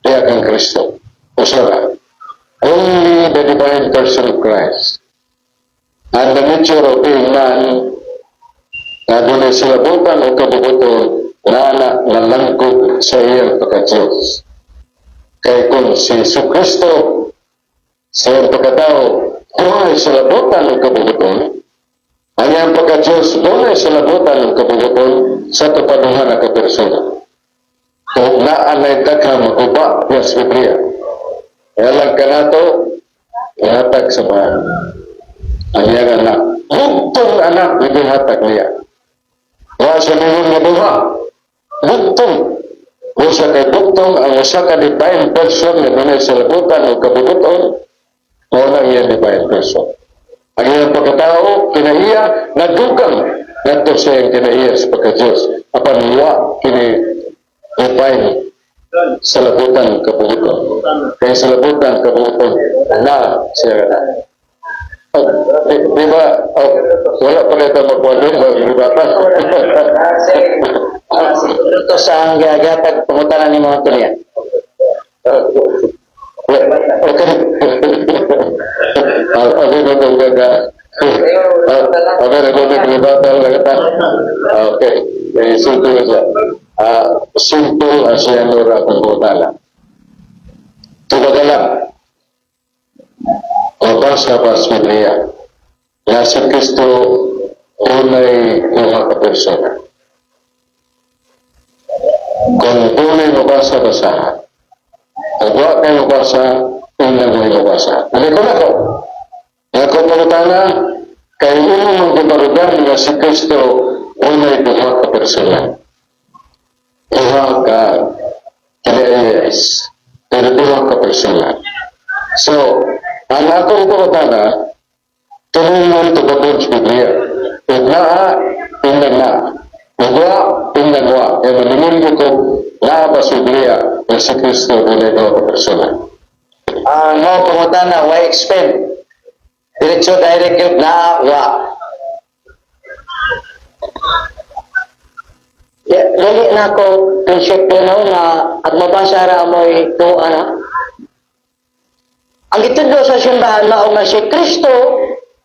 S2: diha kang Kristo. Usa ra. Only the divine person of Christ. And the nature of being man na dunay salabutan o kabubuton na na nalangkob sa iyang pagka-Diyos. Kay kung si Jesu Kristo sa iyang pagkatao dunay salabutan o kabubuton, ang iyang pagka-Diyos dunay salabutan o kabubuton sa kapaduha na ka persona. Kung naanay daghang maguba diya sa Biblia. Kaya lang kanato, ihatag sa mga ang iyang anak. Bugtong anak, ihatag niya. Wa sa ningon nga duha. Bugtong. Usa kay bugtong ang usa ka divine person nga dunay salabutan o kabubuton, mao na ang iyang divine person. Ang iyang pagkatao, kinaiya, nadugang ngadto sa iyang kinaiya sa pagka-Diyos. Apan wa kini divine salabutan kabubuton. Kaya salabutan kabubuton na siya na. Oh, di ba, oh, wala pa na ito magwalo, maglibatan.
S1: 5 minuto sa ang gihatag pangutana ni mga Antonia.
S2: Okay. Ako na itong gaga. Ako na itong naglibatan lang kita. Okay. Eh, sulti ko siya. Simple as yan ra akong pangutana. Tubaga lang. Mabasa ba sa Biblia nga si Kristo dunay duha ka persona? Kung dunay mabasa, basahan. Kung wa kay mabasa, unang may mabasa. Ano ko na ko? Nga ko pangutana, kay imo mong gibarugan nga si Kristo dunay duha ka persona. Duha ka yes, pero duha ka persona. So, ang akong pangutana, tulungan tubagon sa Biblia. Ug naa, tingnan na. Ug wa, tingnan wa. Kaya maningin ko naa ba sa Biblia nga si Kristo dunay duha ka persona?
S1: Ang mo pangutana, why explain? Diretso direct yun, na wa.
S3: Ya, dili na ako prinsipyo no nga at mabasa ra mo'y tuwa na. Ang gitudlo sa simbahan mao nga si Kristo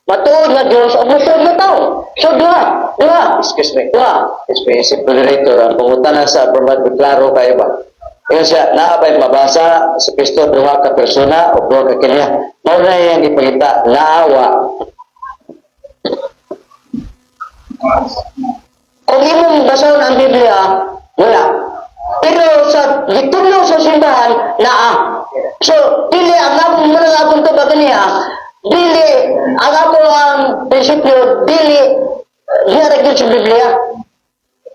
S3: matuod nga Dios ug matuod nga tao. So duha, duha.
S1: Excuse me.
S3: Duha.
S1: Excuse me, si moderator, ang pangutana sa pag klaro kayo ba? Ingon siya, naa ba'y mabasa si Kristo duha ka persona o duha ka kanya? Mao na iyang ipangita, naawa.
S3: Kung imong basahon ang Biblia, wala. Pero sa gitudlo sa simbahan, naa. So, dili ang akong muna ang akong tubag niya, dili ang ako ang prinsipyo, dili diya ra gyud sa Biblia.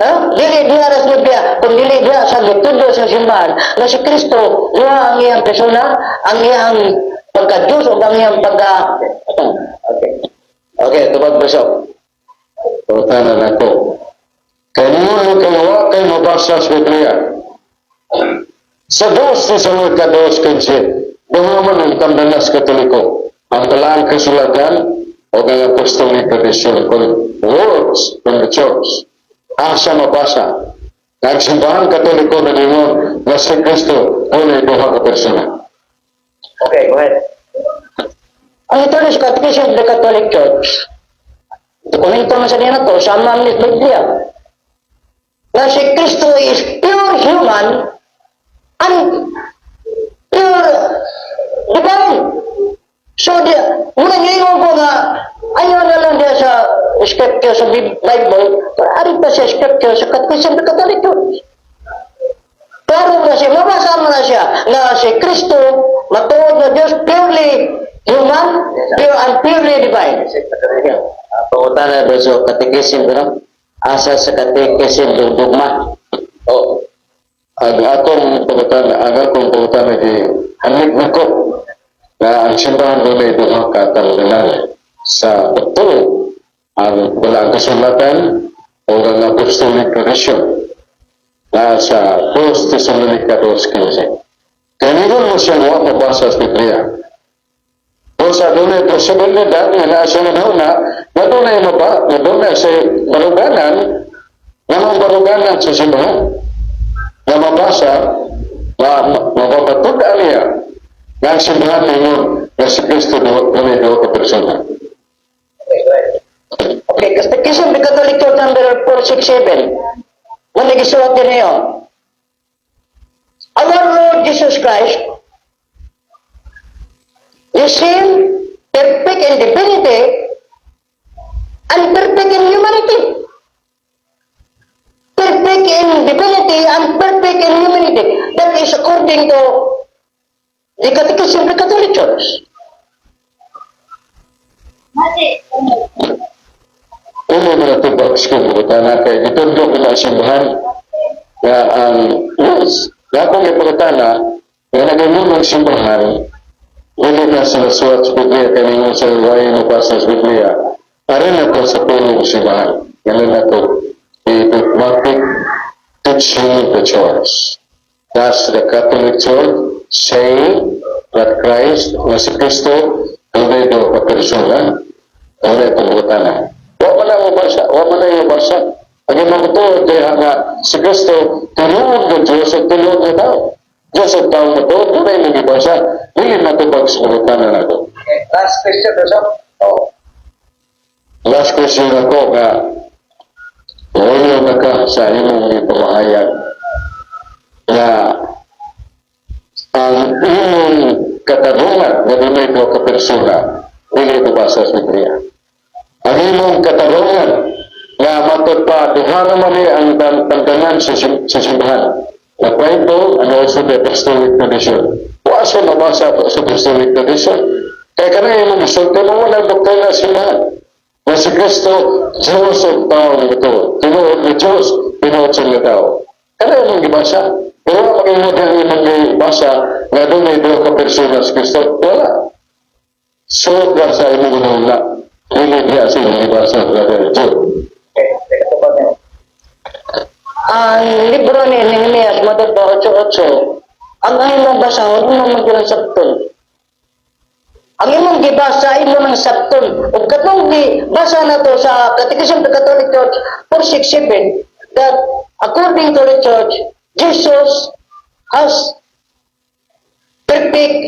S3: Ha? Dili diya ra sa Biblia, kung dili diya sa gitudlo sa simbahan, na si Kristo, duha ang iyang persona, ang iyang pagka-Diyos o ang iyang pagka.
S1: Okay. Okay, tubag, Bishop.
S2: Pangutana nako. Kay ningon mo kay wa kay mabasa sa Biblia. Sa 2 Tesalonica 2:15, duha man ang tamdanas Katoliko. Ang Balaang Kasulatan o ang Apostolic Tradition kung words from the church. Asa mabasa? Ang Simbahan Katoliko na ningon na si Kristo dunay duha ka persona.
S1: Okay, go ahead.
S3: Ang ito is Catechism of the Catholic Church. Dokumento man sa niya na to, sama ang Biblia. Na si Kristo is pure human and pure divine. So, di, muna ngayon ko nga, ayaw na lang diya sa scripture sa Bible, pero ari pa sa scripture sa Catechism of the Catholic Church. Klaro na siya, mabasa mo na siya na si Kristo, matuod na Diyos, purely human, pure and purely divine.
S1: Pangutana, Bishop, catechism, no? Asa sa catechism, dugma?
S2: Oh, ang akong pangutana gi hanig nako na ang simbahan dunay duha ka tanggalan sa pagtuo, ang Balaang Kasulatan o ang Apostolic Tradition na sa 2 Tesalonica 2:15. Kaya ningon mo siya wa mabasa sa Biblia. O sa dunay posibilidad nga naa siya na na dunay maba, na dunay sa baruganan, nga mga baruganan sa simbahan na mabasa, mapapatud-an niya nga ang simbahan ningon nga si Kristo dunay duha ka persona.
S3: Okay, Catechism of the Catholic Church number 467. Wala gisulat din niyo. Our Lord Jesus Christ is same perfect in divinity and perfect in humanity. Perfect in divinity and perfect in humanity. That is according to the Catechism of the Catholic Church.
S2: Uno na tubag sa pangutana kay gitudlo ko na simbahan nga ang yes, nga akong ipangutana nga nagaingon ng simbahan dili na sila suwat sa Biblia kay ningon sa way mo sa Biblia. Aron na ko sa pulong simbahan. Ganun na to the dogmatic teaching of the church. Does the Catholic Church say that Christ, na si Kristo, dunay duha ka persona? Wala pangutana. Wa man na mabasa, wa man na mabasa. Ang imong tuod kay nga si Kristo tinuod nga Diyos at tinuod nga tao. Diyos at tao mo tuod, dunay mong gibasa. Dili matubag sa pangutana nako.
S1: Okay, last question, Bishop.
S2: Oh. Last question ako nga, wala na ka sa imong ipamahayag. Nga ang imong katarungan nga dunay duha ka persona, dili mabasa sa Biblia. Ang imong katarungan nga matod pa duha naman ni ang tanggangan sa simbahan. The Bible and also the apostolic tradition. Wa sa mabasa sa apostolic tradition. Kaya kanang imong gisulti mo, wala doktrina sa simbahan. Na si Kristo, Diyos o tao nga ito. Tinuod ni Diyos, tinuod sa mga tao. Kana imong gibasa. Pero wala magingod ang imong gibasa nga dunay duha ka persona si Kristo. Wala. Suot lang sa imong hunahuna. Dili diha sa imong gibasa, Brother Jude.
S3: Ang libro ni Nehemias, matod pa 8.8, ang imong basahon, imo man gyud ang sabton. Ang imong gibasa, imo nang sabton. Ug katong gibasa na to sa Catechism of the Catholic Church 467, that according to the Church, Jesus has perfect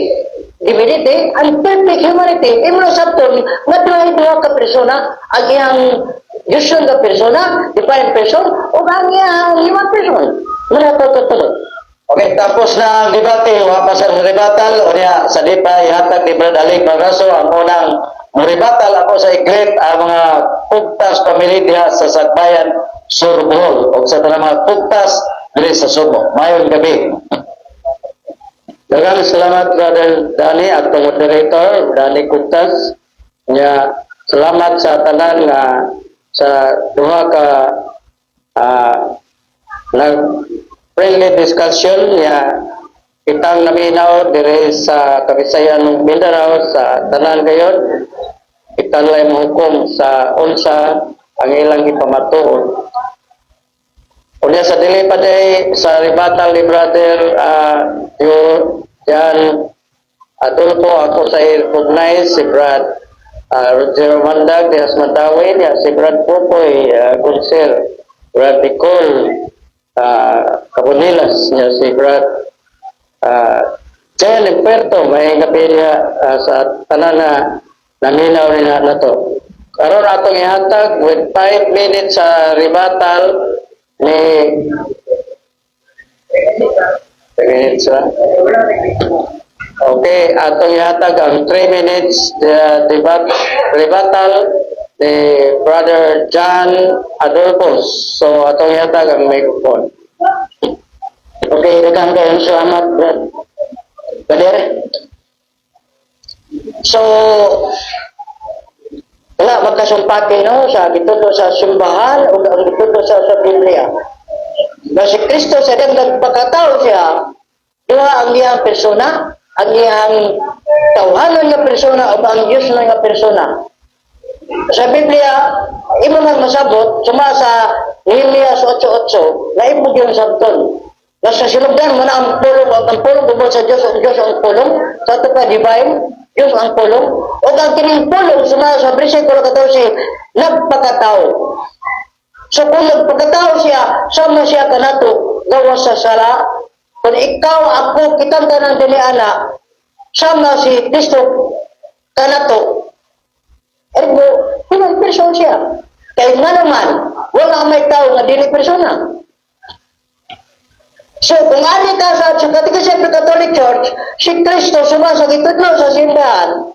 S3: divinity and perfect humanity. Imo na sabton nga duha duha ka persona, ang iyang Diyos nga persona, divine person, o ang iyang human person. Muna to to.
S1: Okay, tapos na ang debate, wa pa sa rebuttal, o niya, sa di pa ihatag ni Brad Alik Magaso, ang unang rebuttal ako sa i-greet ang mga Pugtas family diha sa Sagbayan, Sur, Bohol, o sa tanang mga Pugtas diri sa Sugbo. Mayong gabi.
S4: Daghang salamat, Brother Danny, at moderator Danny Guptas. Nya salamat sa tanan nga sa duha ka nag friendly discussion nya kitang naminaw dire sa Kabisayan ng Mindanao. Sa tanan gayon, kita lang mohukom sa unsa ang ilang gipamatuod. Unya sa dili pa day sa rebuttal ni Brother Jan Adolfo, ako sa recognize si Brad Roger Mandag diha sa Mandawi niya, si Brad Popoy Gonser, Brad Nicole Cabonilas niya, si Brad Jen Emperto, may gabi niya sa tanan na naminaw ni na to. Karon atong ihatag with 5 minutes sa rebuttal ni 3 minutes ra. Okay, atong ihatag ang 3 minutes the debate rebuttal ni Brother John Adolfo. So atong ihatag ang microphone.
S3: Okay, daghang kayong salamat, Brad. Brother. So, wala magkasumpati, no, sa gitudlo sa simbahan o ang gitudlo sa Biblia. Na si Kristo sa diyang nagpakatao siya, duha ang iyang persona, ang iyang tawhanon nga persona o ang Diyos nga persona. Sa Biblia, imo nang masabot, suma sa Nehemias 8.8, na imo yung sabton. Na sa sinugdan mo na ang pulong tungkol sa Diyos, ang Diyos ang pulong, sa ito pa divine, Diyos ang pulong, o ang kining pulong, suma sa versikulo 14, nagpakatao. So kung nagpakatao siya, sama siya kanato, gawas sa sala. Kung ikaw, ako, kitang tanan dini ana, sama si Kristo kanato, ergo, human person siya. Kaya nga naman, wala may tao nga dili persona. So, kung ani ka sa Catechism of the Catholic Church, si Kristo suma sa gitudlo sa simbahan,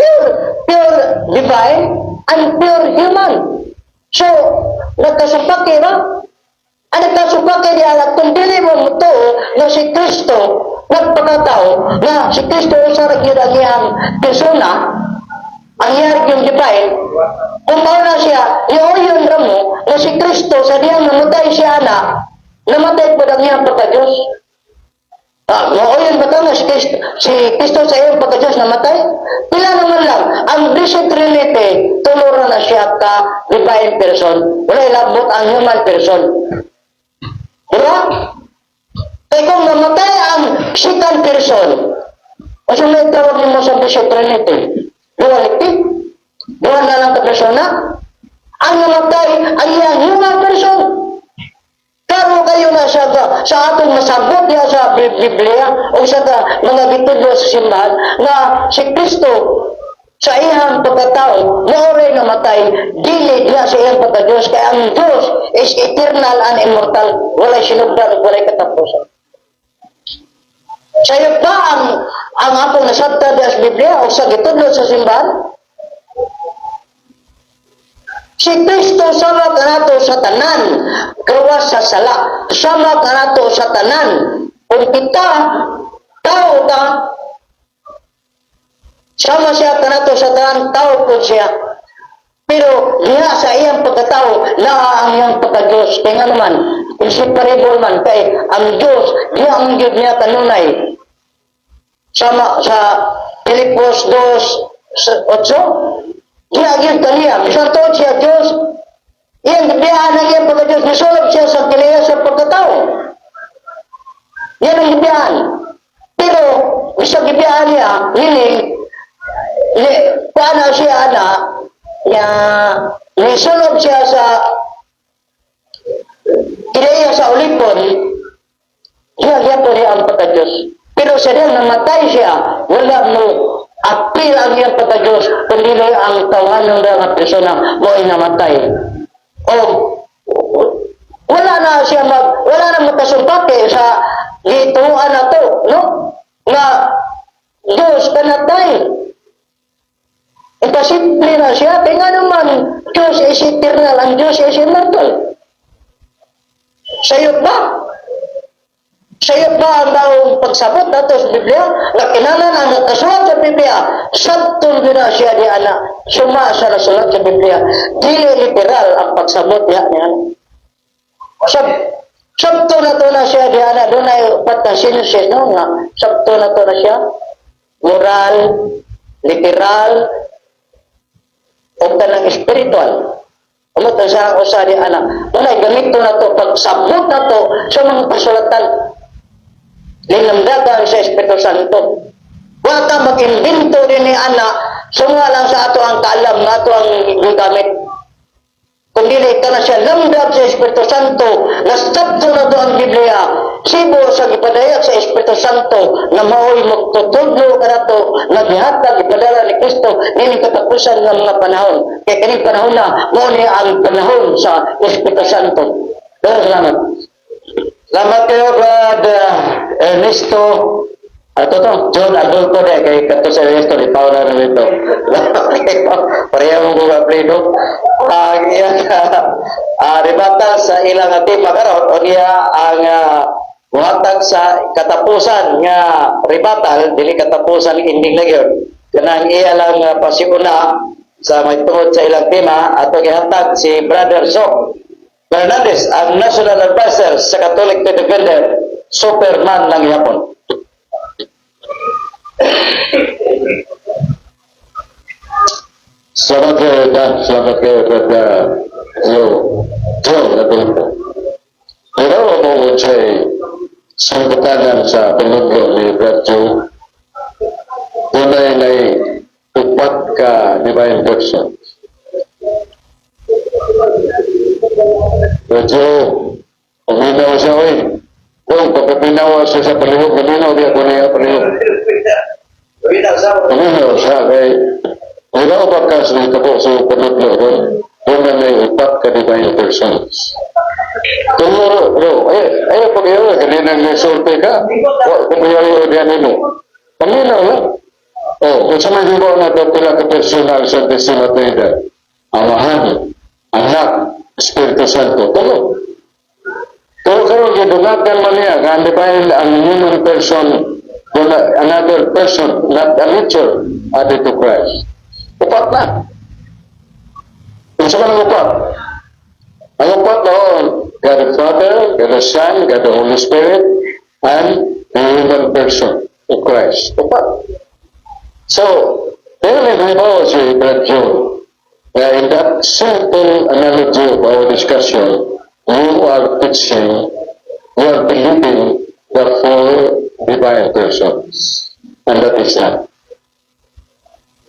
S3: pure, pure divine and pure human. So, nagkasumpaki ba? Ang nagkasumpaki niya, kung dili mo mutuo na si Kristo nagpakatao, na si Kristo usa ra gyud ang iyang persona, ang iyang yung divine, kung mao na siya, iuyon ra mo na si Kristo sa diyang namatay siya na, namatay po ang iyang pagka-Diyos. Ah, mauyon ba ka nga si Kristo sa iyang pagka-Diyos namatay? Pila naman lang, ang Blessed Trinity, tulo ra na siya ka divine person. Wala ilabot ang human person. Diba? Kaya kung namatay ang second person, o sa may tawag nimo sa Blessed Trinity? Duality? Duha na lang ka persona? Ang namatay ang iyang human person. Klaro kayo na sa atong masabot niya sa Biblia o sa mga gitudlo sa simbahan na si Kristo Sa iyang pagkatao, mao ray namatay, dili niya sa iyang pagka-Diyos, kay ang Diyos is eternal and immortal, walay sinugdan, walay katapusan. Sayo ba ang atong nasabtan sa Biblia o sa gitudlo sa simbahan? Si Kristo sama kanato sa tanan, gawas sa sala. Sama kanato sa tanan. Kung kita, tao ta, sama siya kanato sa tanan, tao po siya. Pero niya sa iyang pagkatao, naa ang iyang pagka-Diyos. Kaya nga naman, inseparable man, kay ang Diyos, niya ang Diyos niya kanunay. Sama sa Filipos 2:8, niya gyud kaniya, bisan tuod siya Diyos, iyang gibiyaan ang iyang pagka-Diyos, nisulog siya sa kinaiya sa pagkatao. Yan ang gibiyaan. Pero, sa gibiyaan niya, meaning, ni, paano siya ana, nga nisulog siya sa kinaiya sa ulipon, siya gyapon niya ang pagka-Diyos. Pero sa diyang namatay siya, wala mo apil ang iyang pagka-Diyos, kundi ang tawanon nga persona mo ay namatay. O wala na makasumpake sa gituan na to, no? Nga Diyos kanatay. Imposible na siya. Kaya nga naman, Diyos is eternal, ang Diyos is immortal. Sayo ba? Sayo ba ang maong pagsabot nato sa Biblia? Nga kinahanglan ang nakasulat sa Biblia, sabton gyud na siya ni ana, suma sa nasulat sa Biblia. Dili literal ang pagsabot niya niya. Sabto na to na siya di ana, doon ay upat na senses, no? Nga, sabto na to na siya. Moral, literal, o kanang spiritual. Umot ang sa usa di ana. Wala gamito na to pagsabot na to sa mga kasulatan. Linamdagan sa Espiritu Santo. Wa ka mag-imbento din ni ana, sunga lang sa ato ang kaalam nga ato ang gigamit. Kung dili ka na siya lamdab sa Espiritu Santo, nasabto na to ang Biblia, sibo sa gipadayag sa Espiritu Santo, na mao'y magtutudlo ka na to, na gihatag, ipadala ni Kristo, nining katapusan ng mga panahon. Kaya kaning panahon na, mao ni ang panahon sa Espiritu Santo. Pero salamat.
S1: Salamat kayo, Brad Ernesto. Ato to, John Adolfo de, kay kato sa Ernesto, di pa na dito. Pareha mong mga apelyido. Ang iyang rebata sa ilang tema karon o niya ang muhatag sa katapusan nga rebuttal, dili katapusan ending na gyud. Kanang iya lang pasiuna sa may tungod sa ilang tema ato gihatag si Brother Sok Fernandez, ang National Advisor sa Catholic Defender, Superman ng Yapon.
S2: Salamat kayo, Dan. Salamat kayo, Brad Joe. Joe Adolfo. Pero mo siya sangkutanan sa panudlo ni Brad Joe. Dunay na upat ka divine person. Brad Joe, uminaw siya, oy. Kung pagkapinawa siya sa palihog, uminaw di ako niya palihog. Uminaw siya, kay wala ba ka sa po sa panudlo doon? Doon na may upat ka divine persons. Tumuro, bro, ay, ay, pag iyo, kanina may sulti ka, kung iyo diyan nimo. Paminaw lang. Oh, kung sa may hibaw na ito, pila ka personal sa Santissima Trinidad. Amahan, Anak, Espiritu Santo. Tulo. Pero karon gidunatan man niya, ang divine, ang human person, another person, not a nature, added to Christ. Upat na. Kung sa man ang upat? Ang upat noon, God the Father, God the Son, God the Holy Spirit, and the human person of Christ. Upat. So, pero halimbawa si Brad Joe, na in that simple analogy of our discussion, you are teaching, you are believing the four divine persons. And that is not.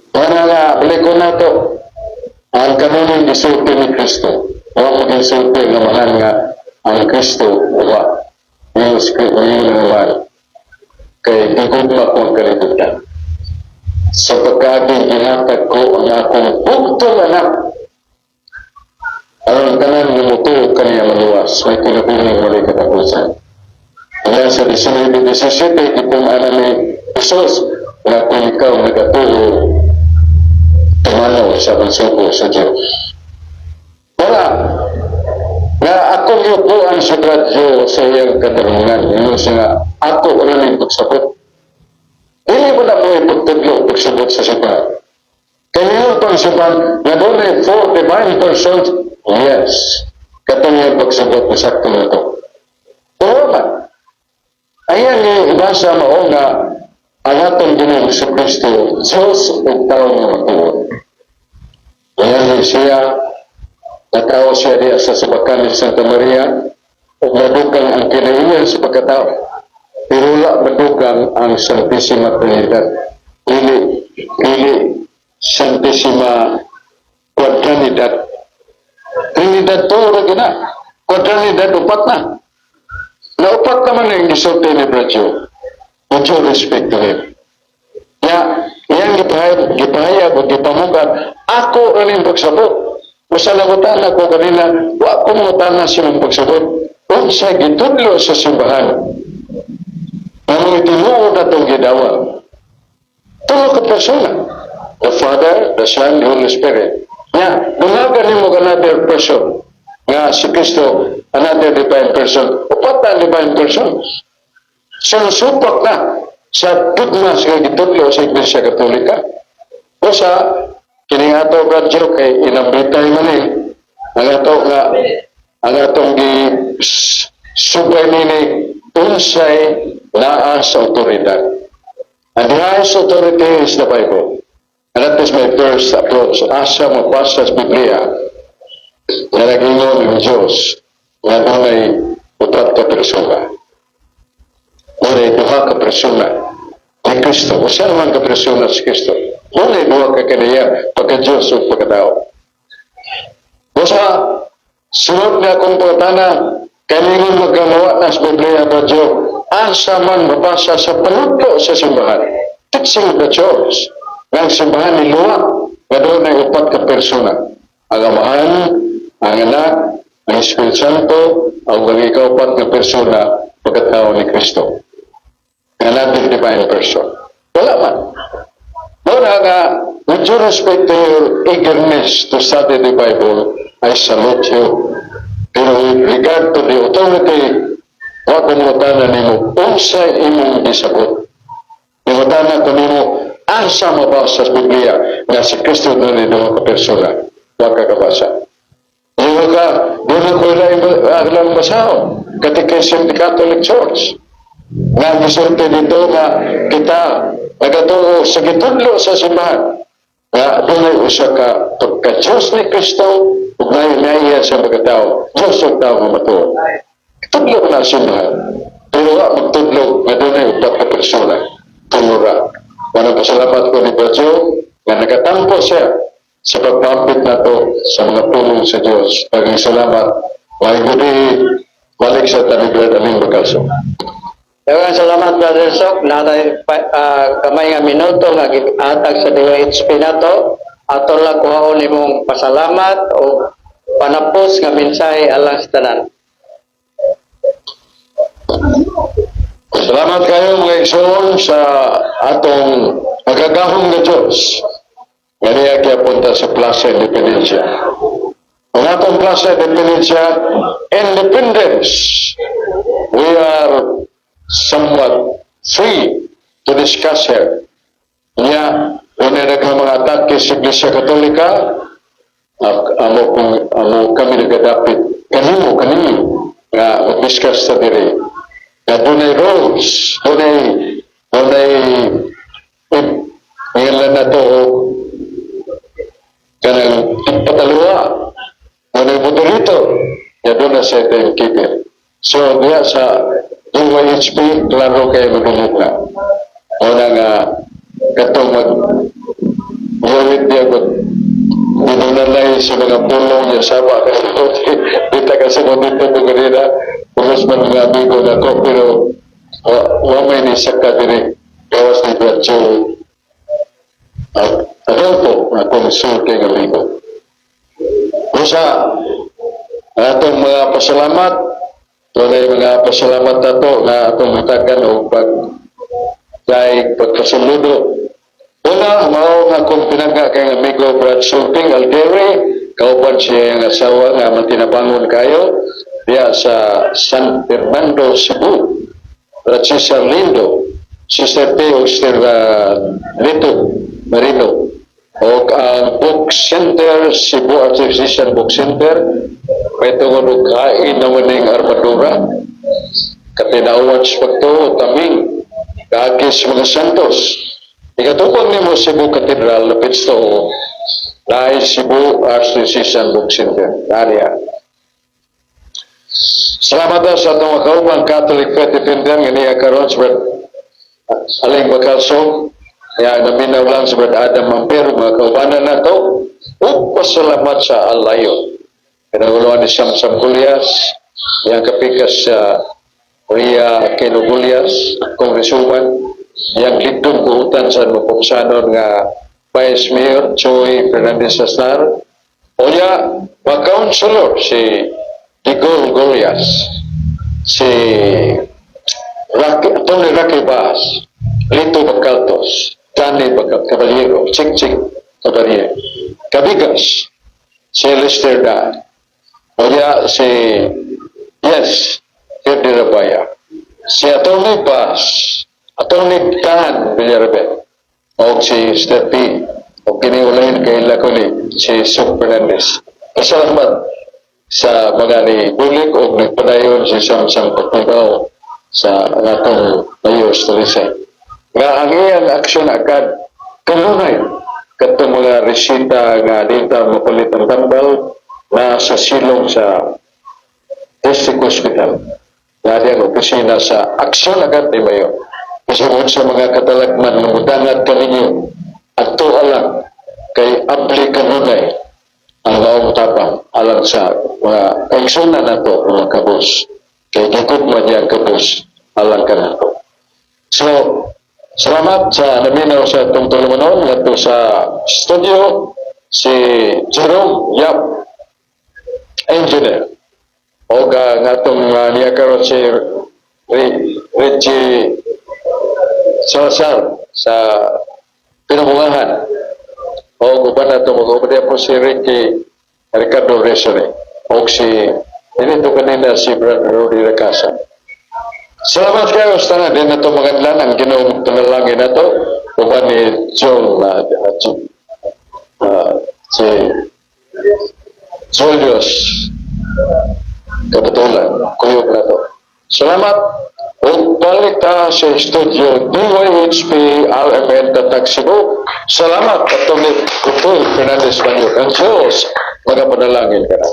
S2: Para nga, balik ko na to, ang kanunong gisulti ni Kristo, o ang gisulti nga mahan nga ang Kristo uwa, yung script yung naman, kay gigugma ko ang kalibutan. Sa pagkaaging gihatag ko ang akong bugtong anak aron tanan nga mutuo kaniya maluwas, may kinabuhi walay katapusan. Kaya sa 19:17, gitun-an ni Jesus nga kung ikaw nagatuo, tumanaw sa pagsugo sa Diyos. Wala. Nga akong yukuan sa radyo sa iyang katarungan. Ingon siya nga, ako wala na pagsabot. Dili mo na mo ipagtudlo pagsabot sa simbahan. Kaya yung pagsabat nga dunay four divine persons, yes. Katong yung pagsabot na sakto na to. Pero man, ayan yung ibasa mao nga ang atong Ginoong Kristo, Diyos ug tao nga matuod. Ayan siya, natawo siya diya sa subakan ni Santa Maria, ug nadugang ang kinaiyan sa pagkatao. Pero wala madugang ang Santissima Trinidad. Dili, dili Santissima Quadranidad. Trinidad to, ra na. Quadranidad, upat na. Naupat naman ang gisulti ni Bradyo. With due respect to him. Ya, iyang gipahayag, gipahayag o gipamugat, ako rin pagsabot. Usa lang ko kanina, wa ko mangutana sa imong pagsabot. Unsa gitudlo sa simbahan? Ang tinuod na itong gidawa. Tulo ka persona. The Father, the Son, the Holy Spirit. Ya, dungagan nimo another person. Nga si Kristo, another divine person. Upat na divine person. Sinusupak na sa dogma sa gitudlo sa Iglesia Katolika. O sa kini ato radyo kay inambitay man eh. Ang ato nga ang atong gi subay nini unsay naa sa otoridad. And the highest authority is the Bible. And that is my first approach. Asa mabasa sa Biblia na nagingon ng Diyos nga dunay upat ka persona. Dunay duha ka persona ni Kristo. Usa naman ka persona si Kristo. Dunay duha ka kaniya, pagka Diyos o pagkatao. Usa, sunod na akong pangutana, kaningon magkamawa na sa Biblia ba Diyo, asa man mabasa sa panudlo sa simbahan, teaching of the church, nga ang simbahan ni luwa, nga dunay upat ka persona. Ang Amahan, ang Anak, ang Espiritu Santo, ang ang ikaupat nga persona, pagkatao ni Kristo. Another divine person. Wala man. Muna nga, with due respect to your eagerness to study the Bible, I salute you. Pero with regard to the authority, wa ko mangutana nimo, unsay imong gisabot. Mangutana ko nimo, asa mabasa sa Biblia nga si Kristo dunay duha ka persona? Wa ka kabasa. Ingon ka, doon ko ilang basahon. Catechism of the Catholic Church. Nga gisulti dito nga kita nagatuo sa gitudlo sa simbahan nga dunay usa ka pagka-Diyos ni Kristo ug naiya sa pagkatao, Diyos ug tao nga matuod. Tudlo na simbahan. Pero wa magtudlo nga dunay upat ka persona. Tulura. Wala, pasalamat ko ni Joe nga nagatampo siya sa pagpampit nato sa mga pulong sa Diyos. Daghang salamat. Maayong gabii, balik sa tanig Aling Bacalso.
S4: Daghang salamat, Brother Sok. Natay gamay nga minuto nga gihatag sa DYHP nato. Ato lang kuhaon nimong pasalamat o panapos nga mensahe alang sa tanan.
S2: Salamat kayo, mga igsoon, sa atong magagahom nga Diyos. Nga niya punta sa Plaza Independencia. Ang atong Plaza Independencia, independence. We are somewhat free to discuss here. Niya, una daghang mga atake sa Iglesia Katolika, amo kung amo kami nagadapit kanimo kanimo nga mag-discuss sa diri nga dunay rules, dunay ngalan na to og kanang pataluwa, dunay moderator nga doon na sa timekeeper. So diya sa DYHP, klaro kay madungog na una nga katong mag gawit niya mag Ginunalay sa mga pulong niya sama ka dita kasi mo dito mo kanina pulos man mga amigo na ko, pero wa may ni sa ka diri gawas ni Brad Joe. Adolfo, akong sulting amigo. Usa, ang atong mga pasalamat, tunay mga pasalamat nato nga atong hatagan og pag kay pagpasuludo. Una, mao nga akong pinangga kay amigo Brad Sulting Algeri, kauban siya ang asawa nga matinabangon kayo diya sa San Fernando, Cebu. Brad Cesar Lindo, Sister T. o Sister Lito Marino, o ang Book Center, Cebu Artificial Book Center, may tungod og kain naman ning armadura, katinauan sa pagtuo, taming, kaagis mga Santos. Ikatupang nimo Cebu Cathedral, lapit sa tuo, naay Cebu Archdiocese Book Center. Area. Salamat daw sa atong mga Catholic Faith Defender nga niya karon si Brad Aling Bacalso, ya naminaw lang si Brad Adam Mamper, mga kaubanan nato, ug pasalamat sa Alayo. Pinanguluhan ni Samsam Gulyas, yang kapikas sa Ria Keno Gulyas, Congresswoman, yang lidong buhutan sa mapuksanon nga Vice Mayor Joy Fernandez Asnar, o ya, mga-councilor si Digol Golias, si Rocky, Tony Rocky Baas, Lito Bacaltos, Danny Bacal Caballero, Chik Chik Caballero, Cabigas, si Lester Dan, o ya si Yes, Ferdy Rabaya, si Atty. Baas, Atty. Dan Villarreal, o si Steffi, o kiniulahin kay Laconi, si Sok Fernandez. Pasalamat sa mga ni bulik o nagpadayon si Samsam Pagpagaw sa ang atong Mayor Talisay. Nga ang iyang aksyon agad kanunay katong mga resita nga dita mapalit ang tambal na sa silong sa District Hospital. Na ang opisina sa aksyon agad ni Mayor. Kasi sa mga katalagman nga mudangat kaninyo at alang kay abli kanunay ang maong tabang alang sa mga kaigsunan nato, mga kabus. Kay gigugma niya ang kabus alang kanato. So, salamat sa naminaw sa atong tulumanon ngadto sa studio si Jerome Yap, engineer. O ang atong niya karon si Richie Salazar sa pinamulahan. O uban nato mag po si Ricky Ricardo Resore o si dito kanina si Brother Rudy Racasa. Salamat kayo sa tanan din nato maganlan ang Ginoong panalangin nato uban ni Joel si Julius Kabatulan, kuyog na to. Salamat. Ug balik ta sa studio DYHP RMN Tatak Cebu. Salamat, Atty. Kutoy Fernandez Banyok. Ang Diyos magapanalangin ka na.